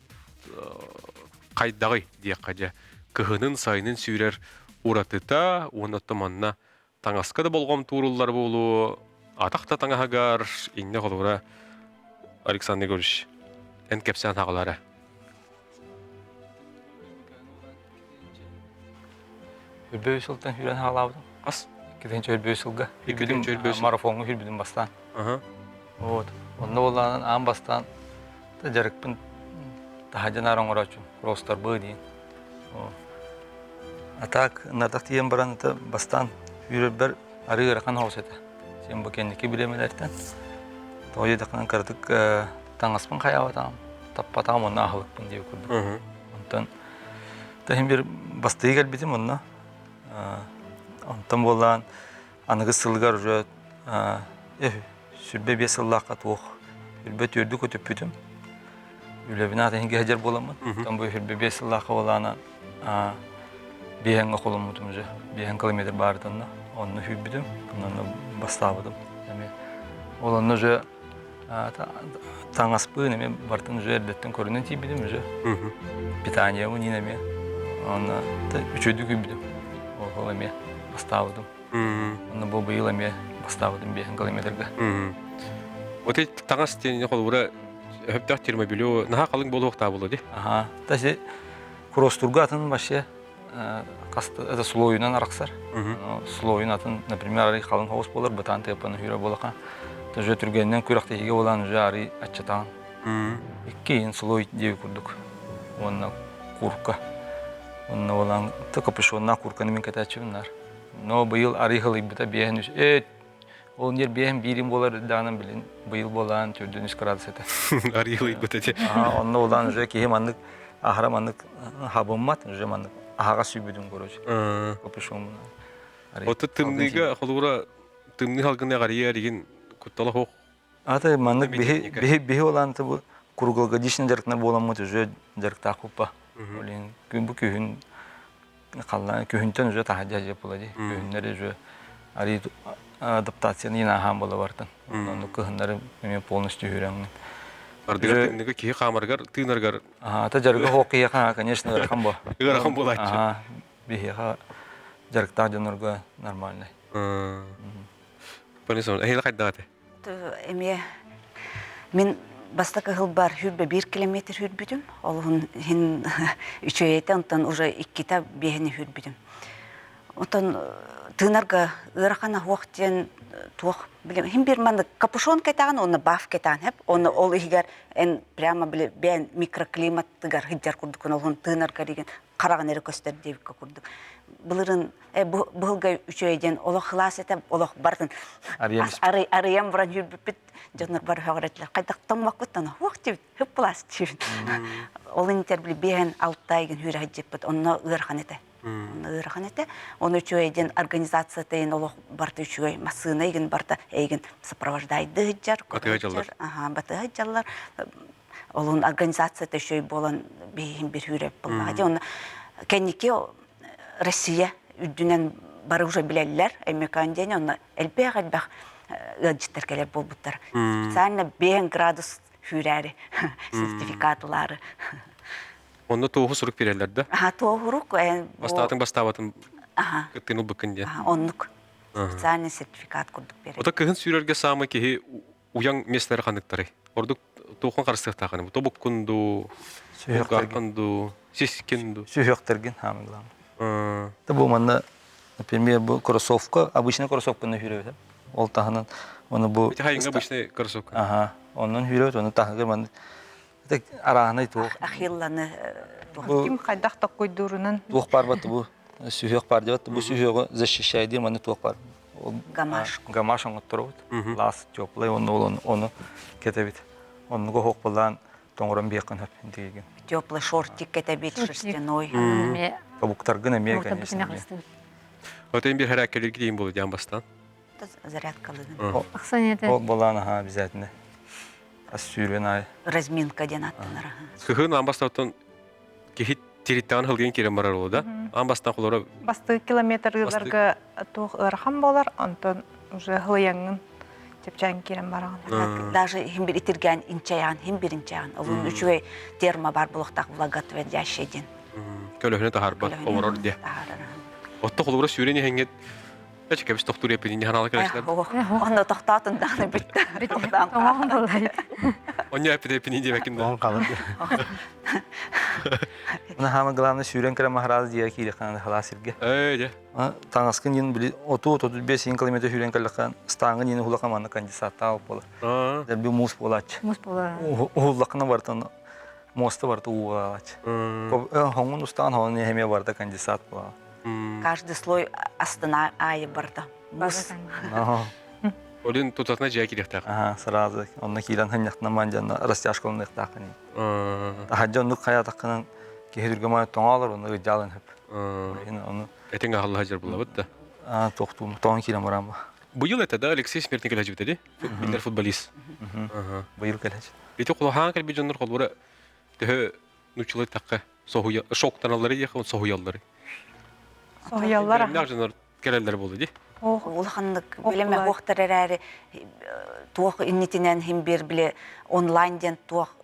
хайдаҕый диэххэ дьэ, кыһынын сайынын сүүрэр уратыта уонна оттон манна таҥаска да болҕомто ууруллар буолуо, атах да таҥаһыгар иннэ холобура Александр Егорович эн кэпсээн хаҕалара. Үрбөй сылтан хүрэн хаалаабытым. Ас? Иккитинчи үрбөй сылга. Иккитинчи үрбөй сыл. Марафоҥҥа хүрбүтүм бастаан. Вот. Онно буоллаҕынан аан бастаан дьарыкпын таһырдьа наар оҥорооччум. Кросстарбы диин. А так нардах тиийэн баран это бастаан үүрэрбэр арыы ыарахан соҕус этэ. Син бу кэнники бириэмэлэртэн тоҕо диэтэххинэ кыратык таҥаспын хайаабатаҕым, таппатаҕым уонна аһылыкпын диэбит курдук. Онтон таһым бир бастыы кэлбитим онно. Онтон буоллаан аныгы сылыгар уже 25 сыллаахха туох үрбэ түөрдү көтүппүтүм. Үлэбин аатын иһин буоламмын. Оттон бу 25 сыллаахха буолаана биэһэҥҥэ холоммутум уже. Биэһэн километр баарытанна. Онно сүүрбүтүм, онно бастаабытым. Эмиэ ол онно уже таҥаспын эмиэ бартын уже эрдэттэн көрүнэн тиийбитим уже. Питаниябын иин эмиэ. Онно үчүгэйдик күүрбүтүм. Ол эмиэ бастаабытым. Онно бу быйыл эмиэ бастаабытым биэһин километрга. Вот эти таҥас диэн холобура өһөптөөх термобелье наһаа халыҥ буолуохтаа буолуо дии. Аха. Таси кросстурга атын вообще это слоюнан арахсар. Слоюн атын, например, арый халыҥ хоҕус буолар, бытаан тыаппаны хүрэ буолаха. Тоже түргэнинэн күрэхтэһиигэ буолан уже арый аччатаан. Икки иһин слой диэби курдук. Уонна курка. Онно буолан капюшоннаах курканы мин кэтээччибин наар. Но быйыл арый хылыйбыта биэһин үс э ол ньир биэһин биирин буолар даҕаны билин быйыл буолаан төрдүн үс градус этэ. Арый хылыйбыт эти. Онно улаан уже киһи маннык аһара маннык хабыммат уже маннык аһаҕас сүүбүтүн короче. Капюшон. Оту тымныыга холуура тымныы халгыны аҕарыйа эригин куттала суох. Ата маннык биһи биһи биһи олаан бу круглогодичный дьарыктана буоламмыт уже дьарыктаах куппа. Олин күн бу күһүн халлаан күһүнтэн уже таһырдьа дьиэ була дии. Күһүннэри уже арый адаптацияны инаһаан буола бартын. Онно кыһыннары эмиэ полностью үүрөҥҥүн. Ардыгар тымныыга киһи хаамарыгар, тыынарыгар Ата дьарыга суох киһиэхэ, конечно, ыарахан буо. Ыарахан буолааччы. Биһиэхэ дьарыктаах дьоннорго нормальный. Понесон, эһиги хайдах этэ? Эмиэ мин бастакы ыһылбар хүрбэ биир километр хүрбүтүм. Олуһун иһин үчүгэйэтэ, онтон уже иккитэ биэһини хүрбүтүм. Онтон тыынарга ыарахан аһуох диэн туох билим хим бир маннык капюшон кэтэҕин уонна баф кэтэҕин хэп уонна ол иһигэр эн прямо били бэйэн микроклиматтыгар сылдьар курдуккун олуһун тыынаргар игин хараҕын эрэ көстөр диэбиккэ курдук. Былырын быһылга үчүгэй диэн олох кылаас этэ, олох бартын арыйан баран жүрбүппүт дьоннор бары хөҕүрэтилэр. Хайдах тоҥмоккуттан уох диэбит, хып кылаас диэбит. Ол интер били биэһэн алта игин хүрэ сылдьыппыт, онно ыарахан этэ. Онно ыарахан этэ. Ону үчүгэй диэн организация тайын олох барта үчүгэй массыына игин барта эйигин сопровождайды сылдьар, аха, батыһа сылдьаллар. Олун организацията үчүгэй буолан биһиһин бир хүрэ буоллаҕа дии. Онно кэнники Россия үрдүнэн бары уже билэллэр Өймөкөөн диэн онно элбэх-элбэх ыалдьыттар кэлэр буолбуттар. Специально 5 градус хүүрээри сертификат ылаары. Онно туоһу сурук биэрэллэр да? Аха, туоһурук. Бастаатын бастаабатын кыттыын ылбыккын диэн. Оннук. Специальный сертификат курдук берет. Ото кыһын сүүрэргэ саамай киһи уйаҥ миэстэлэрэ ханныктарый? Ордук туохун харыстыахтааххыный? Тобуккун дуу, кулгааххын дуу, сискин дуу? Сүһүөхтэргин хаамый главное. Бу манна, например, бу кроссовка, обычный кроссовканы хүрөбүт. Ол таһынан оны бу Ити хайыҥа обычный кроссовка. Ага, оннун хүрөбүт, оны таһыгар манна. Арааһынай туох. Ахилланы туох. Ким хайдах токкуйдуурунан. Туох баар бу сүһүөх баар диэбит бу сүһүөҕү защищай диир манна туох баар. Гамаш. Гамаш оҥотторобут. Лаас теплый онну ол ону кэтэбит. Оннуга оһох былаан тоҥорон биэххин хөп дигин. Теплый шортик кэтэбит шерстяной. Тобуктаргын эмиэ конечно. Отын бир характерге дейін болды диан бастан. Зарядкалыгын. Ол болан аха обязательно. Ас сүүрүн ай. Разминка диэн аттанар. Кыһын аан бастан киһи тириттаан хылгын кирен барар ол да. Аан бастан холоро Басты километрларга туох ыарахан болар, онтон уже хылыяңын чэпчээн киирэн бараҕын. Даже хим бир итиргэн инчаян, хим бир инчаян. Олун үчүгэй термо бар булуктак влагоотводящий диэн. Көлөһүнэ таһарбат, оборор диэ. Отто холобура сүүрэн иһэҥҥит Эч кэбис тохтуур эппитин ханаала кэлэчилэр. Онно тохтоотун даҕаны бүттэ. Онньо эппит эппитин диэбэккин да. Он қалыр. Мына хаама главное сүүрэн кэлэн махараас дьиэ киириэххэ халаа сиргэ. Ээ дьэ. Таҥаскын диэн били оту 35 километр сүүрэн кэллэххэ стааҥҥын диэн уһулаха манна конденсаттаах буолар. Дэлби муус буолааччы. Муус буолар. Уһуллаххына бартан муоста барыта уу буолааччы. Хоҥун устаан хоҥун эмиэ барыта конденсат буолар. Каждый слой астына аайы барда. Муус. Олин тутатына дьиэ кириэхтээх. Аха, сразу онно киирэн ханньахтана мандьанна растяжкаланыахтааххын. Таһырдьа оннук хайаатаххынан киһи түргэмэ тоҥоолор онно ыдьаалын хөп. Ону Этиҥ аһаллаһа дьарбылабыт да. Аа, тохтуум, тоҥон киирэн баран Быйыл это да Алексей Смертник кэлэжибит ди? Биллэр футболист. Быйыл кэлэжит. Ити кулахан кэлбит дьоннор холбура төһө нуччалыы тахха соһуйа шоктаналлары диэхэ соһуйаллары. Соһуйаллар. Бэлэмнээх дьоннор кэлэллэр буолла ди. Улаханнык билеме хуохтар эрээри туох иннитинэн хим бир биле онлайн диэн туох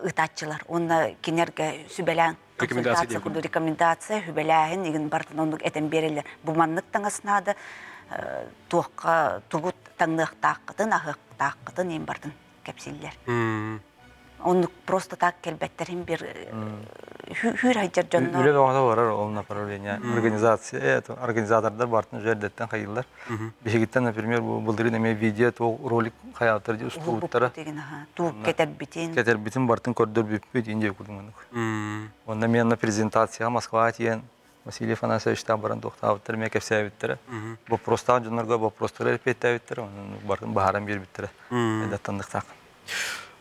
ыытааччылар уонна кинерге сүбэлээн рекомендация курдук рекомендация сүбэлээһин игин бартын оннук этэн биэрэллэр бу маннык таҥас наада туохха тугу таҥныахтааххытын аһыахтааххытын иин бартын кэпсииллэр Оннук просто так кэлбэттэрин бир хүүр хайдьар дьонно. Үлэ бөҕөтө барар ол направление. Организация, это организатордар бартын уже эрдэттэн хайыллар. Биһигиттэн, например, бу былырыын эмиэ видео туох ролик хайаатар дии устубуттара. Туук кэтэрбитин. Кэтэрбитин бартын көрдөрбүппүт индия курдук. Онно мен на презентация Москваға тиийэн Василий Афанасьевичтаах баран туохтаабыттар эмиэ кэпсээбиттэрэ. Боппуруостаах дьоннорго боппуруостары эппиэттээбиттэрэ, онон бартын баһаран биэрбиттэрэ. Эдаттанныктаах.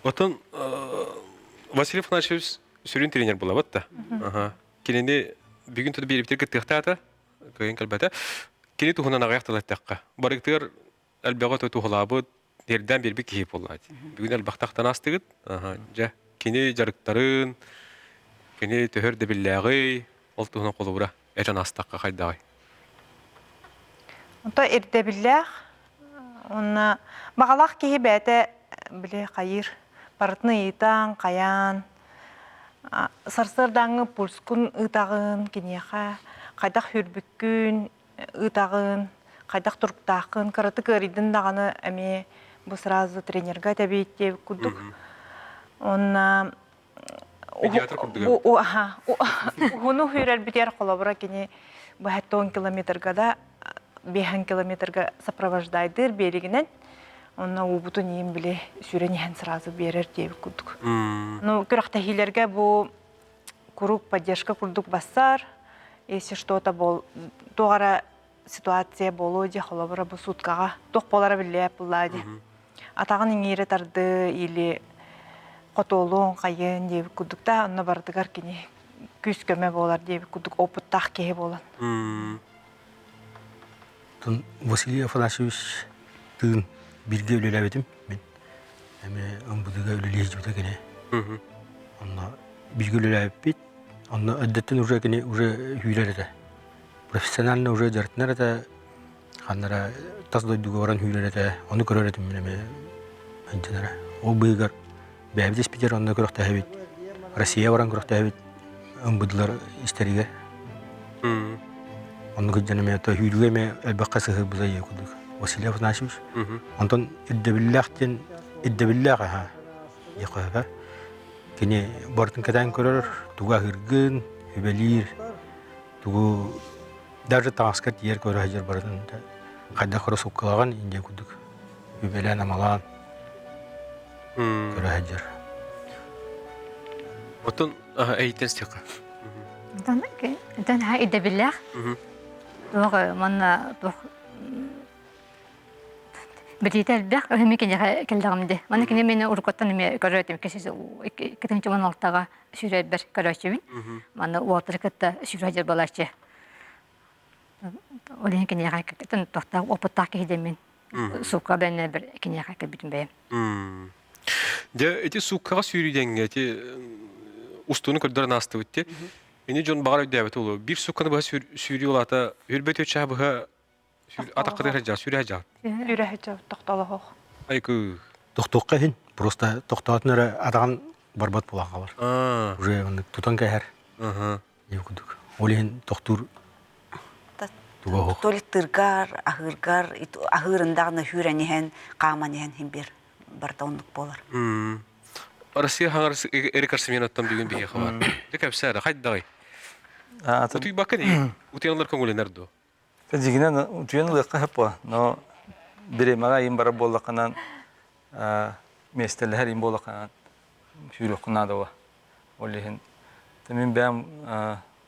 Оттон Василий Афанасьевич сүрүн тренер булабыт да. Кинини бүгүн тута биэрбитир кыттыахтаата, кыайын кэлбэтэ. Кини туһунан аҕыйах тыл эттэххэ. Барыгытыгар элбэҕи өтө туһалаабыт, тиэрдээн биэрбит киһи буоллаат. Бүгүн элбэхтахтан астыгыт. Дьэ, кини дьарыктарын, кини төһөр дэбиллээҕий, ол туһунан холобура этэн астахха хайдаҕый? Онто ирдэбиллээх уонна баҕалаах киһи бэйэтэ били хайыыр барытын ыйытан, хайаан сарсыардааҥҥы пульскун ыытаҕын киниэхэ хайдах сүүрбүккүн ыытаҕын, хайдах туруктааххын, кыратык ыарыйдын даҕаны эмиэ бу сразу тренерга этэбит диэбит курдук. Уонна Педиатр курдук уһуну сүүрэрбитигэр холобура кини быһа километрга да биэһэн километрга сопровождайдыыр биэригинэн онно уубутун иин били сүүрэн иһэн сразу биэрэр диэбит курдук. Ну күрэхтэһиилэргэ бу куруук поддержка курдук бассар, если что-то бол туох эрэ ситуация буолуо дии холобура бу суткаҕа туох буолара биллибэт буоллаа дии атаҕын иҥиирэ тардыы или хотуолуон хайыан диэбит курдук да онно барытыгар кини күүс-көмө буолар диэбит курдук опыттаах киһи буолан Тун Василий Афанасьевич тыын бииргэ үлэлээбитим мин эмиэ МВД-га үлэлии сылдьыбыта кини онно бииргэ үлэлээбиппит онно эрдэттэн уже кини уже сүүрэр этэ профессионально уже дьарыктанар этэ ханна эрэ тас дойдуга баран сүүрэр этэ ону көрөр этим мин эмиэ сылдьан эрэ ол быыһыгар бэйэбит испитигэр онно күрэхтэһэбит Россия баран күрэхтэһэбит МВД-лар истэригэр оннук сылдьан эмиэ сүүрүүгэ эмиэ элбэххэ сыһыарбыта ийэ курдук Василий Афанасьевич онтон ирдэбиллээх диэн ирдэбиллээх аһа диэххэ кини барытын кэтээн көрөр тугу аһыыргын үбэлиир тугу даже таҥаска тиийэр көрө сылдьар барытын хайдах көрө суккалаҕын индия курдук үбэлээн амалаан көрө сылдьар. Оттон эйтен стиха. Онтон онтон ха идэбиллээх. Туох манна туох билиитэ элбэх өһүмү киниэхэ кэллэҕим дии. Манна кини мени уруккуттан эмиэ көрөөтүм кэсис 2016-га сүүрэрбэр көрөөччүбүн. Манна уолтары кытта сүүрэ сылдьар буолааччы. Ол иһин киниэхэ тохтоох опыттаах киһи дэммин суукка бэннэ киниэхэ кэлбитим бэйэм. Дьэ, ити сууккаҕа сүүрүү диэҥҥэ ити устууну көрдөрөн аастыбыт ти. Ини дьон баҕар өйдөөбөт буолуо. Биир суукканы быһа сүүрүү улаата үрбэт үчээ быһа атаххытыгар сылдьаа, сүүрэ сылдьаа. Сүүрэ сылдьаа тохтолоһох. Айкы. Тохтуохха иһин просто тохтоотун эрэ атаҕын барбат буолан хаалар. Уже оннук тутан кэһэр. Курдук. Ол иһин тохтуур туга оһох. Туалеттыыргар, аһыыргар, аһыырындаҕына хүүрэн иһэн, хааман иһэн иһин биэр барыта оннук буолар. Россия хаҥар Эрик Арсеменовтан бүгүн биһиэхэ бар. Дьэ кэпсээ эрэ, хайдаҕый? Утуйбакка дии. Утуйаллар көҥүлэнэр дуо? Дьигинэн утуйан ылыахха сөп буо, но бириэмэҕэ иин барар буоллаххынан миэстэлэһэр иин буоллаххынан сүүрүөххүн наада буо. Ол иһин мин бэйэм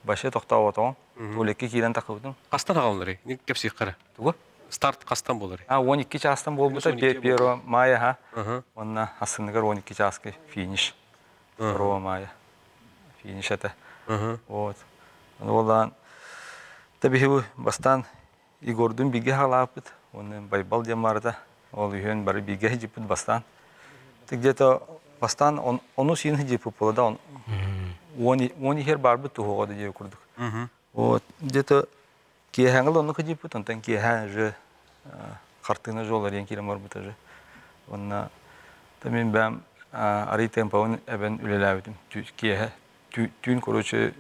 вообще тохтооботоҕум. Туалекка киирэн тахсыбытым. Хастан аҕалларый? Кэпсиэххэ эрэ. Тугу? Старт хастан буоларый? А, 12 чаастан буолбута 1 мая ха. Уонна ассыныгар 12 чааска финиш. 2 мая. Финиш этэ. Вот. Ону Тэбиһи бастаан Егордуун бииргэ хаалааппыт уонна Байбал диэн баарыта. Ол үһүөн бары бииргэ сылдьыппыт бастаан. Где-то бастаан ону сиин сылдьыппыт буола да уон иһэр баарбыт туһуоҕа да диэби курдук. Вот где-то киэһээҥи онно сылдьыппыт, онтон киэһээ уже хартыына жолар диэн киирэн барбыта уже. Уонна мин бэйэм арый темпабын эбэн үлэлээбитим. Киэһэ түүн короче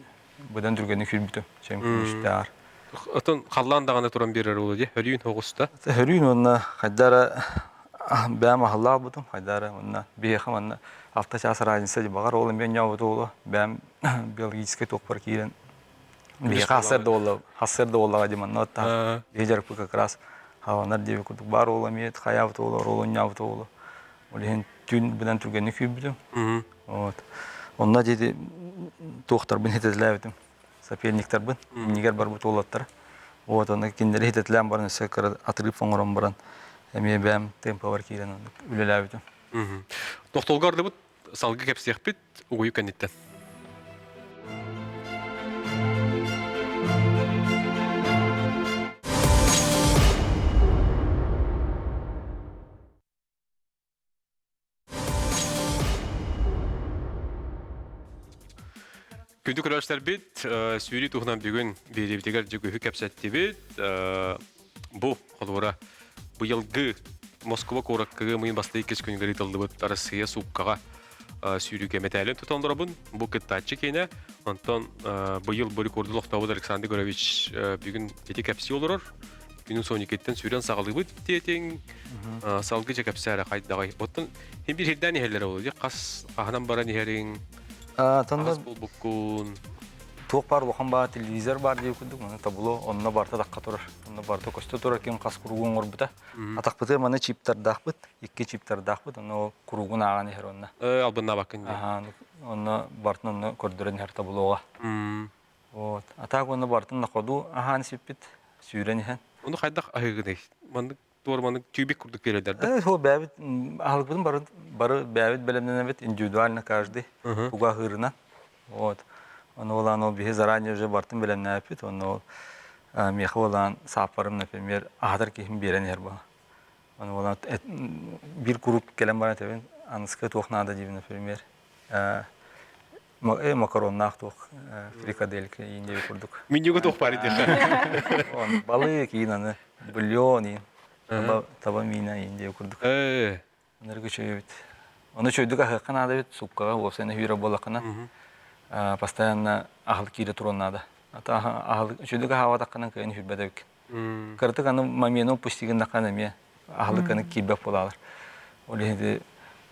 быдан түргэнник сүүрбүтүм чем күнүстээр. Отон халлаан даҕаны туран биэрэр уолу дии хөрүүн оҕуста. Хөрүүн уонна хайдара бэйэм аһыллаах бутум хайдара уонна биһиэхэ манна алта чаас разница дии баҕар ол эмиэ ньообут уолу бэйэм биологическай туохпар киирэн биһиэхэ хассыар да буолла хассыар да буоллаҕа дии манна оттаах биһи дьарыкпыт как раз хааланар диэби курдук баар уол эмиэ хайаабыт уолу оруолун ньообут уолу ол иһин түүн быдан түргэнник сүүрбүтүм. Вот. Онно диэти туохтарбын хитэтилээбитим. Соперниктарбын, иннигэр барбыт уолаттар. Вот, онно кинилэри хитэтилээн баран өссө кыра отрыв оҥорон баран эмиэ бэйэм темпабар киирэн үлэлээбитим. Тохтолго ардыбыт, салгыы кэпсиэхпит угуйу кэнниттэн. Күндү көрөөччүлэрбит, сүүрүү туһунан бүгүн биэриибитигэр дьүгүһү кэпсэттибит. Бу холобура быйылгы Москва куоракка ыам бастакы иккис күнүгэр ыытыллыбыт Арассыыйа сууккаҕа сүүрүүгэ мэтээлин тутан олоробун. Бу кыттааччы киэнэ. Онтон быйыл бу рекорду олохтообут Александр Егорович бүгүн ити кэпсии олорор. Күнүн Соникиттэн сүүрэн саҕалыыбыт диэтиҥ. Салгы дьэ кэпсээрэ хайдаҕый? Оттон хин биир сирдээн иһэллэрэ ол хас хаһанан баран иһэриҥ? Тонно буолбуккун. Туох баар улахан баар телевизор баар диye курдук маны табло онно барта тахха турар. Онно барта көстө турар ким хас куругун оҥорбута. Атахпытыгар маны чиптардаахпыт, икки чиптардаахпыт, онно ол куругун ааҕан иһэр онно. Албыннаабаккын дии. Аха, онно бартын онно көрдөрөн иһэр таблоҕа. Вот. А так уонна бартын на ходу аһаан сиппит, сүүрэн иһэн. Ону хайдах аһыыгыный? Маннык туор маннык тюбик курдук биэрэллэр да? Э, бэйэбит аһылыкпытын бары бары бэйэбит бэлэмнэнэбит индивидуально каждый тугу аһыырынан. Вот. Ону олаан ол биһи заранее уже бартын бэлэмнээппит. Онно ол миэхэ олаан сааппарым, например, аһатар киһим биэрэн иһэр буола. Ону олаан биир куруук кэлэн баран этэбин, аныска туох наада диибин, например. Макароннаах туох фрикаделька иин диэби курдук. Менюга туох баар диэххэ. Балык иин аны бульон иин таба миинэ иин диэби курдук. Ынырык үчүгэй эбит. Ону үчүгэйдик аһыахха наада эбит, сууккаҕа уопсайынан сүүрэр буоллаххына постоянно аһылык киирэ туруон наада. Аһылык үчүгэйдик аһаабатаххына кыайан сүүрбэт эбиккин. Кыратык аны момены упустить гыннаххына эмиэ аһылык аны киирбэт буолаалар. Ол иһин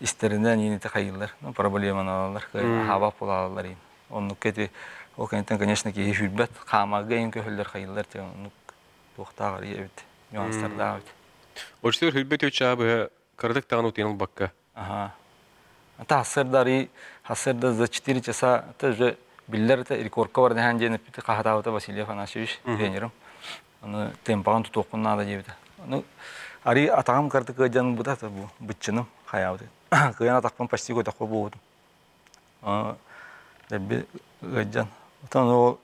истэринэн иинити хайыыллар, ну, проблеманы алаллар, аһаабат буолааллар иин. Оннукка ити ол кэнниттэн, конечно, киһи сүүрбэт, хаамарга иин көһөллөр хайыыллар те оннук туохтаах арыйа эбит, нюанстардаах эбит. Очтор хүрбэт үчаа быһа кыратык даҕаны утуйан ылбакка. Аха. Ата сарсыарда арый сарсыарда за 4 часа это уже биллэр это рекордка баран иһэн диэн эппити хаһатаабыта Василий Афанасьевич тренерым. Аны темпаҕын тутуоххун наада диэбитэ. Аны арый атаҕым кырдык ыалдьан ылбыта бу быччыным хайаабыт. Кыайан атахпын почти көтөххө буолбутум. Дэлби ыалдьан. Оттон ол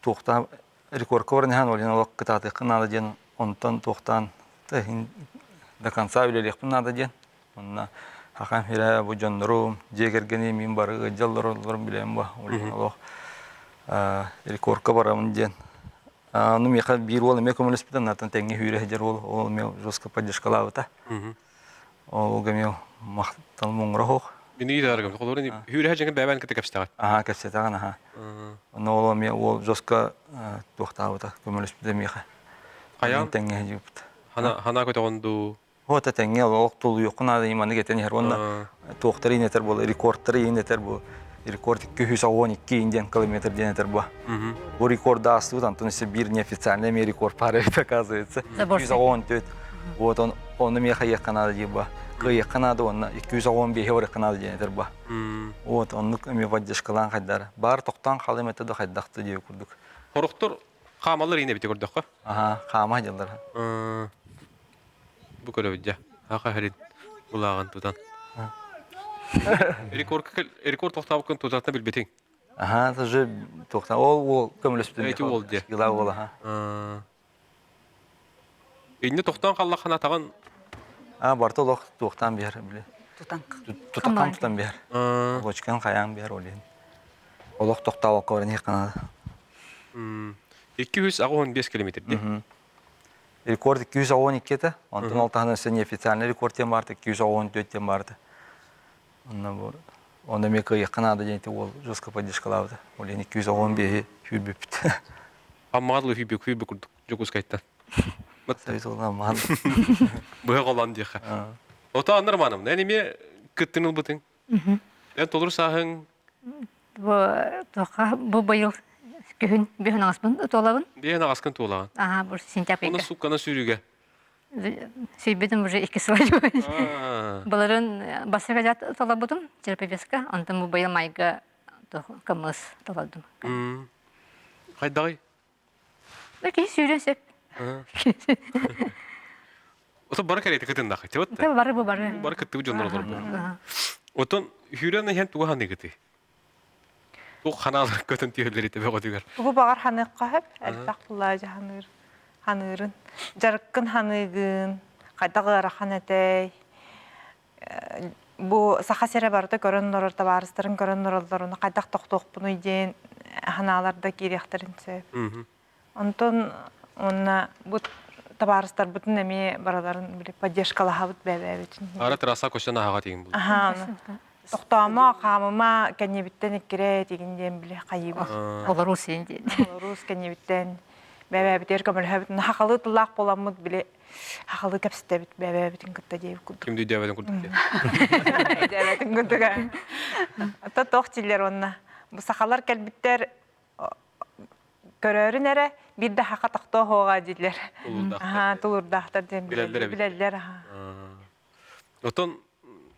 туохтаан рекордка баран иһэн ол олох кытаатыахха наада диэн онтон туохтаан до конца үлэлиэхпин наада диэн онно хакам хирэ бу дьоннорум дьиэ кэргэним мин бары ыалдьаллар олорун билэм бу олох рекордка барабын диэн ону миэхэ биир уол эмиэ көмөлөспүтэ натан тэҥҥэ сүүрэ сылдьар уол ол эмиэ жестко поддержкалаабыта Ол гэмио махтал муҥура суох. Мин ыйдаргым. Холорун хүүрэ дьэҥин бэбэн кытта кэпсэтэҕин. Аха кэпсэтэҕин аха. Онно ол эмиэ уол жестко туохтаабыта көмөлөспүтэ миэхэ. Хайаан? Тэҥҥэ сылдьыбыт. Хана хана көтөҕүн дуу? Ота тэҥҥэ олох тулуйуоххун наада маннык этэн иһэр уонна туохтары иин этэр буола рекордтары иин этэр бу рекорд 212 индиан километр диэн этэр бу. Бу рекорд аастыбыт антон өссө биир неофициальный эмиэ рекорд пара эбит оказывается. 214. Вот он ону миэхэ ыйыахха наада диир ба. Кыайыахха наада уонна 215 барыахха наада диэн этэр ба. Вот оннук эмиэ поддержкалаан хайдара. Баар тохтоон хаалым этэ да хайдахты диэ курдук. Хорохтор хаамалар иин эбити көрдөххө. Аха, хаама дьыллар. Бу көрөбүт дьэ. Аха хэрин улааҕын тутан. Рекорд рекорд тохтообуккун тутатына билбитиҥ. Аха, это же туохтан ол уол көмөлөспүтүн. Эти уол диэ. Ила уол аха. Инне тохтоон халлаххана атаҕын А барта олох туохтан биэр били. Тутан. Тутан тутан биэр. Лочкан хайаан биэр ол иһин. Олох тохтообокко баран иһиэххэ наада. 285 километр дии. Рекорд 212 этэ. Онтон ол таһынан өссө неофициальный рекорд диэн баарта 214 диэн баарта. Онно бу онно эмиэ кыайыахха наада диэн ити уол жестко поддержкалаабыта. Ол иһин 215-и сүүрбүппүт. Аммаҕа дылы сүүрбүк сүүрбүк курдук Дьокуускайтан. Совет Аммаҕа. Быһа холоон диэххэ. Ото Анна Романовна, эн эмиэ кыттын ылбытыҥ. Эн толору сааһыҥ Бу туохха бу быйыл күһүн бүһүн аҕаспын туолабын. Биһин аҕаскын туолаҕын. Аха, бу сентябрьга. Оны суккана сүүрүгэ. Сүйбүтүм уже икки сыл. Былырын бассыга жат толорбутум, терапевтка, онтон бу быйыл майга кымыс толордум. Хайдаҕый? Киһи сүүрүөн сөп. Ото бары кэриэтэ кытыннах. Вот. Бары бу бары. Бары кыттыбыт дьоннор олорбут. Отон сүүрэн иһэн тугу ханыгыты? Туох ханаалар көтөн түһэллэр ити бөҕөтүгэр? Тугу баҕар ханыахха сөп, элбэх буллаажа ханыыр, ханыырын. Дьарыккын ханыыгын, хайдах ыарахан этэй. Бу саха сирэ барыта көрөн олорор, табаарыстарын көрөн олороллоруна хайдах тохтуохпунуй диэн ханаалар да киириэхтэрин сөп. Онтон уонна бу табаарыстарбытын эмиэ барыларын били поддержкалаһабыт бэйэбэйэбитин. Ара трасса көстөн аһаҕа тигин булду. Аха, тохтоомо, хаамыма, кэннибиттэн иккирэ тигин диэн били хайыыбыт. Олоруу син диэн. Олоруу кэннибиттэн бэйэбэйэбитигэр көмөлөһөбүт. Хахалы тыллаах буоламмыт били хахалы кэпсэтэбит бэйэбэйэбитин кытта диэбит курдук. Ким дүйдээбэтин курдук диэн. Өйдөөбөтүн курдук. Ата туох дииллэр уонна бу сахалар кэлбиттэр көрөөрүн эрэ биир да хаха тохтоо оһуоҕа дииллэр. Тулуурдаахтар. Тулуурдаахтар диэн билэллэр эбит. Билэллэр. Отон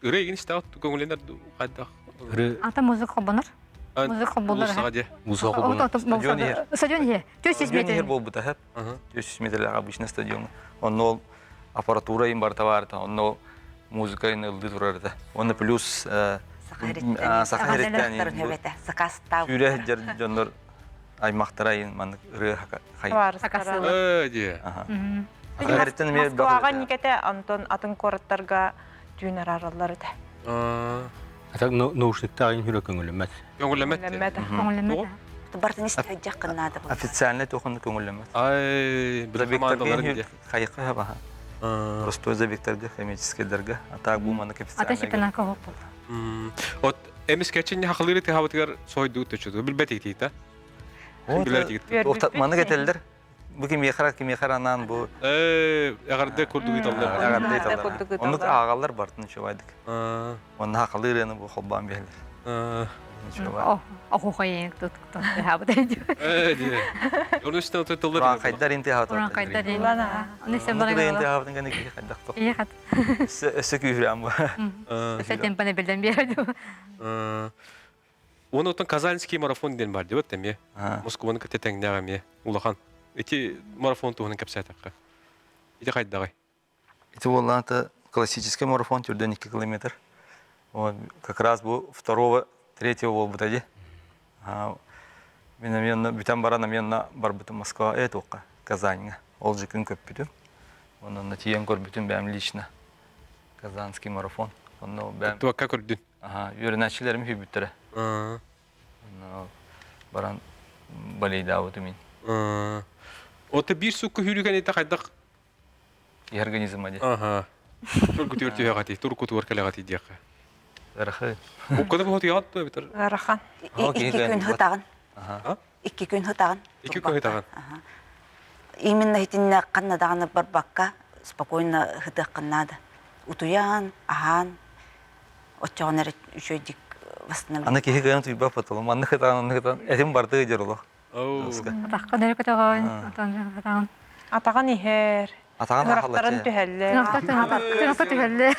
ырыа игин истэҕит көҥүлэнэр хайдах? Ыры Ата музыка холбонор. Музыка холбонор. Улуссаҕа дьэ. Музыка холбонор. Стадион иһэр. Стадион иһэр. 400 Стадион иһэр метр. буолбута хэп. 400 метрлээх обычный стадион. Онно ол аппаратура им барыта баарыта. Онно ол музыка ин ыллыы турар этэ. Онно плюс Саха Саха Сакастаабыт. Сүүрэ сылдьар дьоннор аймахтара айын маннык ырыа хай. Э дии. Саха эмиэ Москваҕа никете Антон атын куораттарга түүн араараллар этэ. Атак наушниктаах ин хүрэ көҥүллэммэт. Көҥүллэммэт. Көҥүллэммэт. Бартын истэйдьэххин наада буолла. Официальный туохун көҥүллэммэт. Ай, Забегтарга хайыкка хаба. Простой забегтарга, химическийдарга, а так бу маннык официальный. Ата чемпионатка хоп От эмискэччинни хахылыыры тыһабытыгар сойдуу төчөтү билбэт итиитэ. Билэр итигит. Маннык этэллэр. Бу кимиэхэ кимиэхэ анаан бу эҕэрдэ курдук ыталлар. Эҕэрдэ ыталлар. Оннук ааҕаллар бартын үчүгэйдик. Онно хахалыыр аны бу холбоон биһэллэр. Ничего. Охухайын тут тут Оны үстен тыллар. Уран хайдар инти хатар. Уран хайдар инти. Оны сен Оны баран. инти хабытын гана ки хайдах то. Ие хат. Өссө күүрәм бу. Өссө темпаны билден биэрди. Оны отон Казанский марафон ден бар деп эме. Москваны кете теңнәгә ме. Улахан. Ити марафон туһунан кепсәтәккә. Ити хайдагай. Ити боллаата классический марафон түрден 2 километр. Вот как раз бу второго, третьего болбута ди. Мен эми бүтән баран эми барбытым Москва э туққа Казаньга. Ол же күн көппүтүм. Онон тиен көрбүтүм бәм лично. Казанский марафон. Онно бәм. Туакка көрдүн. Аха, үйренәчилерим хүбүттөрө. Онно баран балейдаабыты мин. Ота бир сукку хүрүгэн ите хайдах И организм ади. Аха. Турку түөр түһэҕати, турку туар кэлэҕати диэххэ. Ырахан. Уккада бу хотуяҕат дуо битер? Ыарахан. Икки күн хытаҕын. Икки күн хытаҕын. Икки күн хытаҕын. Именно итиннэ ханна даҕаны барбакка спокойно хытыаххын наада. Утуйан, аһаан, оччоҕуна эрэ үчүгэйдик восстановить. Аны киһи кыайан туйбат потолом. Манны хытаан, манны хытаан. Этим барды дьер олох. Атахха нөрө көтөҕөн, отон хытаҕын. Атаҕын иһэр. Атаҕын Ырахтарын түһэллэр. Тыҥахта түһэллэр.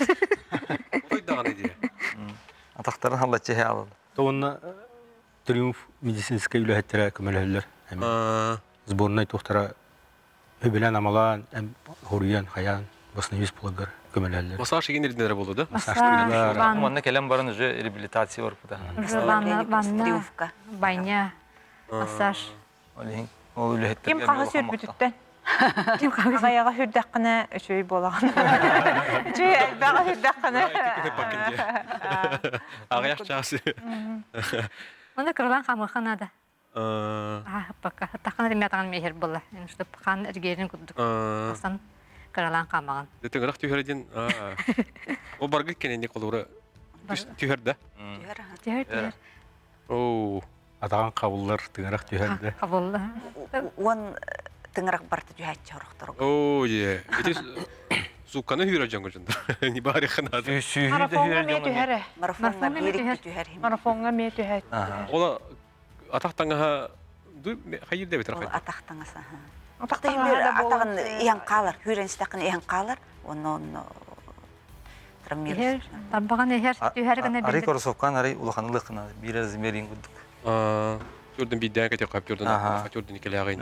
Ой даҕаны дии. Атахтарын халлаччы иһэ алал. Уонна Триумф медицинскэй үлэһиттэрэ көмөлөһөллөр. Сборнай туохтара үбүлэн амалаан, хоруйан, хайаан, восстановись буоларгар көмөлөһөллөр. Массаж игин ирденер болду да? Массаж, Манна кэлэн баран уже реабилитация барбыта. Ванна, баня, массаж. Ол иһин ол үлэһиттэргэ Ким хаһы сүрбүтүттэн? Ким хаһы Аҕайаҕа сүрдэххинэ үчүгэй буолаҕын. Үчүгэй элбэҕи сүрдэххинэ. Аҕыйах чаас. Оны кыралаан хамыха надо. Аһаппакка. Тахана ремятаҕын миэһэр буолла. Чтоб хаан эргиэрин курдук. Асан кыралаан хаамаҕын. Тыҥырах түһэр диэн О баргы кененде колура түһэр да? Түһэр түһэр. Оу. Атаҕын хабыллар, тыҥырах түһэр да. Хабылла. Уон тыҥырах барта түһээччи хорохторуг. Оо, е. Ити сукканы хүрэ дьоҥго дьондар. Не бары ханады. Марафоҥҥа эмиэ түһэр. Марафоҥҥа биир түһэр. Марафоҥҥа эмиэ түһэр. Ола атах таҥаһа хайыр да битер Ол атах таҥаса. Атах атаҕын иһэн хаалар, хүрэн истэххин иһэн хаалар. Онно онно Иһэр, тарбаҕын иһэр, түһэр гына Арый кроссовкан арый улаханылык гына биир размерин курдук. Түрден биддән кете кап түрден түрден икеләгәйн.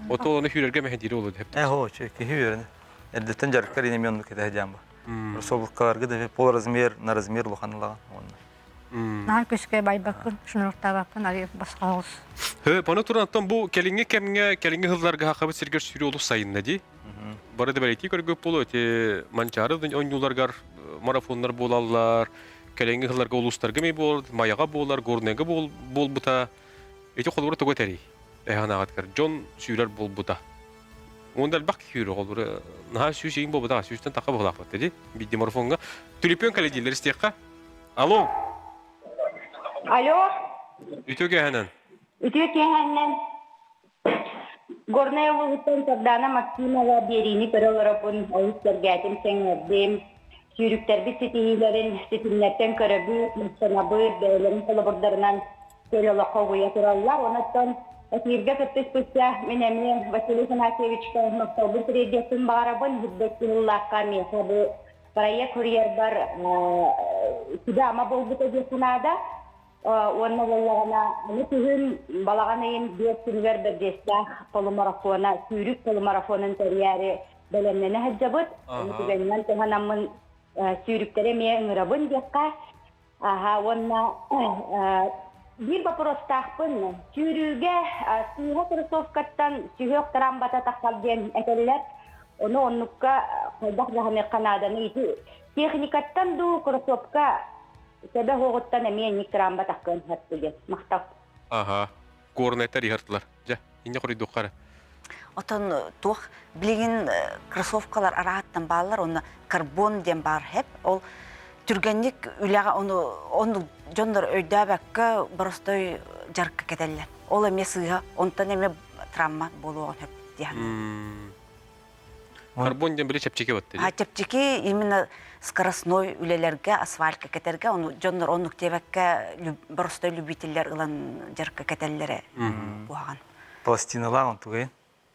Ото оны хүрәргә мәһдире олы дип. Э хо, киһи үөрэнэ. Эрдеттен жарыккар ине мен кете жамба. Кроссовкаларга да пол размер на размер улаханылыган. Онно. Наар күскэ байбаккын, шнуруктаабаппын, ары басқа оҕус. Хө, баны турантан бу келиңге кемге, келиңге хылларга хакабы сиргер сүрү олус сайынна ди. Бары да бәлети көргөп болу, эти манчары ойнуларгар марафоннар болалар, келиңге хылларга улустарга ми бол, маяга болар, горнега бол болбута. Эти холбура туга тери. Эханагат Джон сүйрер болбута. Онда бак сүйрер холбура. Наха сүй шейин болбута, сүйстен така болак деди. Бидди марафонга. Түлепен каледилер истекка. Алло. Алло. Үтөге ханан. Үтүө киэһэннэн Горнай улууһуттан Сардаана Максимова биэриини көрө олоробун, олус сэргээтим, сэҥээрдим. Сүүрүктэрбит ситиһиилэрин ситимнэртэн көрөбүт, махтанабыт, бэйэлэрин холобурдарынан чөл олоххо угуйа тураллар. Онон эфиргэ кыттыспычча мин эмиэ Василий Афанасьевичка махталбын тириэрдиэхпин баҕарабын. Үрдүк сыһыллаахха миэхэ бу проект суруйарбар сүбэ-ама буолбута диэххэ наада. Уонна буоллаҕына, аны күһүн балаҕан ыйын биэс күнүгэр Бэрдиэстээх полумарафона, сүүрүк полумарафонун тэрийээри бэлэмнэнэ сылдьабыт. Ону түгэнинэн туһанаммын сүүрүктэри эмиэ ыҥырабын диэххэ. Аха, уонна биир боппуруостаахпын. Сүүрүүгэ сыыһа кроссовкаттан сүһүөх трамбата тахсар диэн этэллэр. Ону оннукка хайдах дьаһаныахха нааданы ити техникаттан дуу кроссовка Сөбө уоҕуттан эмиэ инник тыраамбатаххын сөп Махтал. Аха. Куорунайтар иһартылар. Дьэ, инне хоруйдуохха эрэ. Отон туох билигин кроссовкалар арааттан бааллар, онно карбон диэн баар хэп. Ол түргэнник үлэҕэ ону ону дьоннор өйдөөбөккө боростой жарыкка кэтэллэр. Ол эмиэ сыыһа, онтон эмиэ травма буолуоҕун сөп диэн. Карбон диэн били чэпчэки батты. А чэпчэки именно скоростной үлэлэргэ, асфальтка кэтэргэ, ону дьоннор оннук диэбэккэ боростой любителлэр ылан дьарыкка кэтэллэрэ куһаҕан. Пластиналаах онтугайын.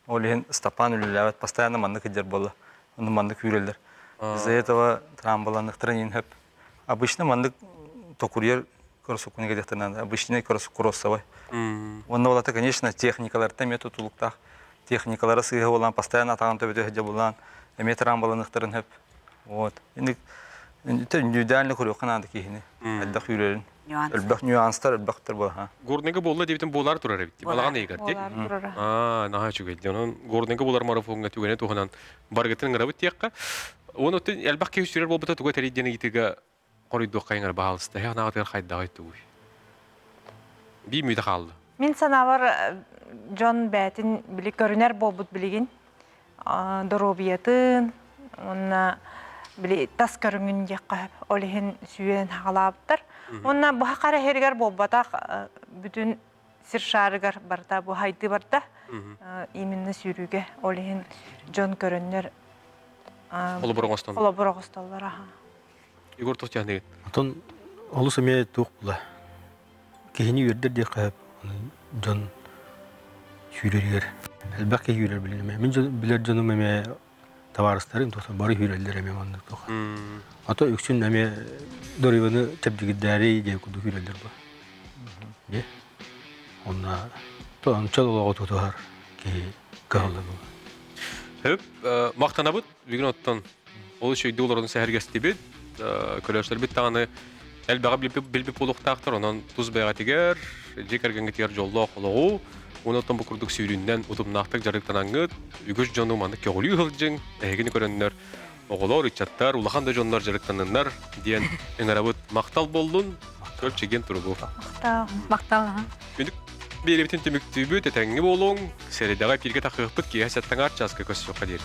Ол иһин Степан үлэлээбэт, постоянно маннык сылдьар буолла. Ону маннык үүрэллэр. Из-за этого трамбаланыхтарын иһин хөп. Обычно маннык токурьер кроссовканы кэтиэхтэрин надо. Обычный кроссовый. Уонна ол конечно, техникалартан эмиэ тутулуктаах. Техникалара сыыһа буолан, постоянно атаҕын төбөтө сылдьа булаан, эмиэ трамбаланыхтарын хөп. Вот. Индивидуально көрүөххэ наада киһини. Элбэх үүрэрин. Элбэх нюанстар, элбэхтэр буолар. Горныйга буолла диэбитин буолар турар эбит. Балаҕан ыйыгар дии. Аа, наһаа үчүгэй. Онон Горныйга буолар марафоҥҥа түгэни туһунан барыгытын ыҥырабыт диэххэ. Уон оттон элбэх киһи сүүрэр буолбута туга тэрий диэн ыйытыыга хоруйдуохха ыҥыр баһаалыста. Эһэ анаҕытыгар хайдаҕый тугуй? Бии мүйтэ хаалла. Мин санаабар дьон бээтин били көрүнэр буолбут билигин доруобуйатын уонна били тас көрүҥүн диэххэ сөп. Ол иһин сүүрэн хаалаабыттар. Уонна быһа хара иһэригэр буолбатах бүтүн сир шаарыгар барыта бу хайдыы барда. Именно сүүрүүгэ. Ол иһин дьон көрөннөр холобур оҥостон. Холобур оҥостоллор аха. Егор Тохтяныгын. Отон олус эмиэ туох була. Киһини үөрдэр диэххэ сөп. Дьон сүүрэригэр элбэх киһи үүрэр билинэмэ. Мин билэр дьонум эмиэ табаарыстарым туох бары үүрэллэр эмиэ маннык туох. А то үксүн эмиэ доруобуйаны чэбдигирдээри диэн курдук үүрэллэр бу. Дьэ. Онно то ончол олоҕу тутуһар киһи кыһаллар буолар. Сөп, махтанабыт. Бүгүн оттон олус өйдүү олорон сэһэргэстибит. Көрөөччүлэрбит даҕаны элбэҕи билбит буолуохтаахтар. Онон тус бэйэҕитигэр, дьиэ кэргэҥҥитигэр дьоллоох олоҕу, уонна оттон бу курдук сүүрүүннэн утумнаахтык дьарыктанаҥҥыт, үгүс дьону маннык көҕүлүү сылдьыҥ, эһигини көрөннөр оҕолор, ыччаттар, улахан да дьоннор дьарыктаныннар диэн ыҥырабыт. Махтал буоллун, көр чэгиэн туругу. Махтал. Махтал. Күндү биэрэбитин түмүктүүбүт, этэҥҥэ буолуҥ, сэрэдэҕэ эпииргэ тахыахпыт киэһэ сэттэ аҥаар чааска көрсүөххэ диэри.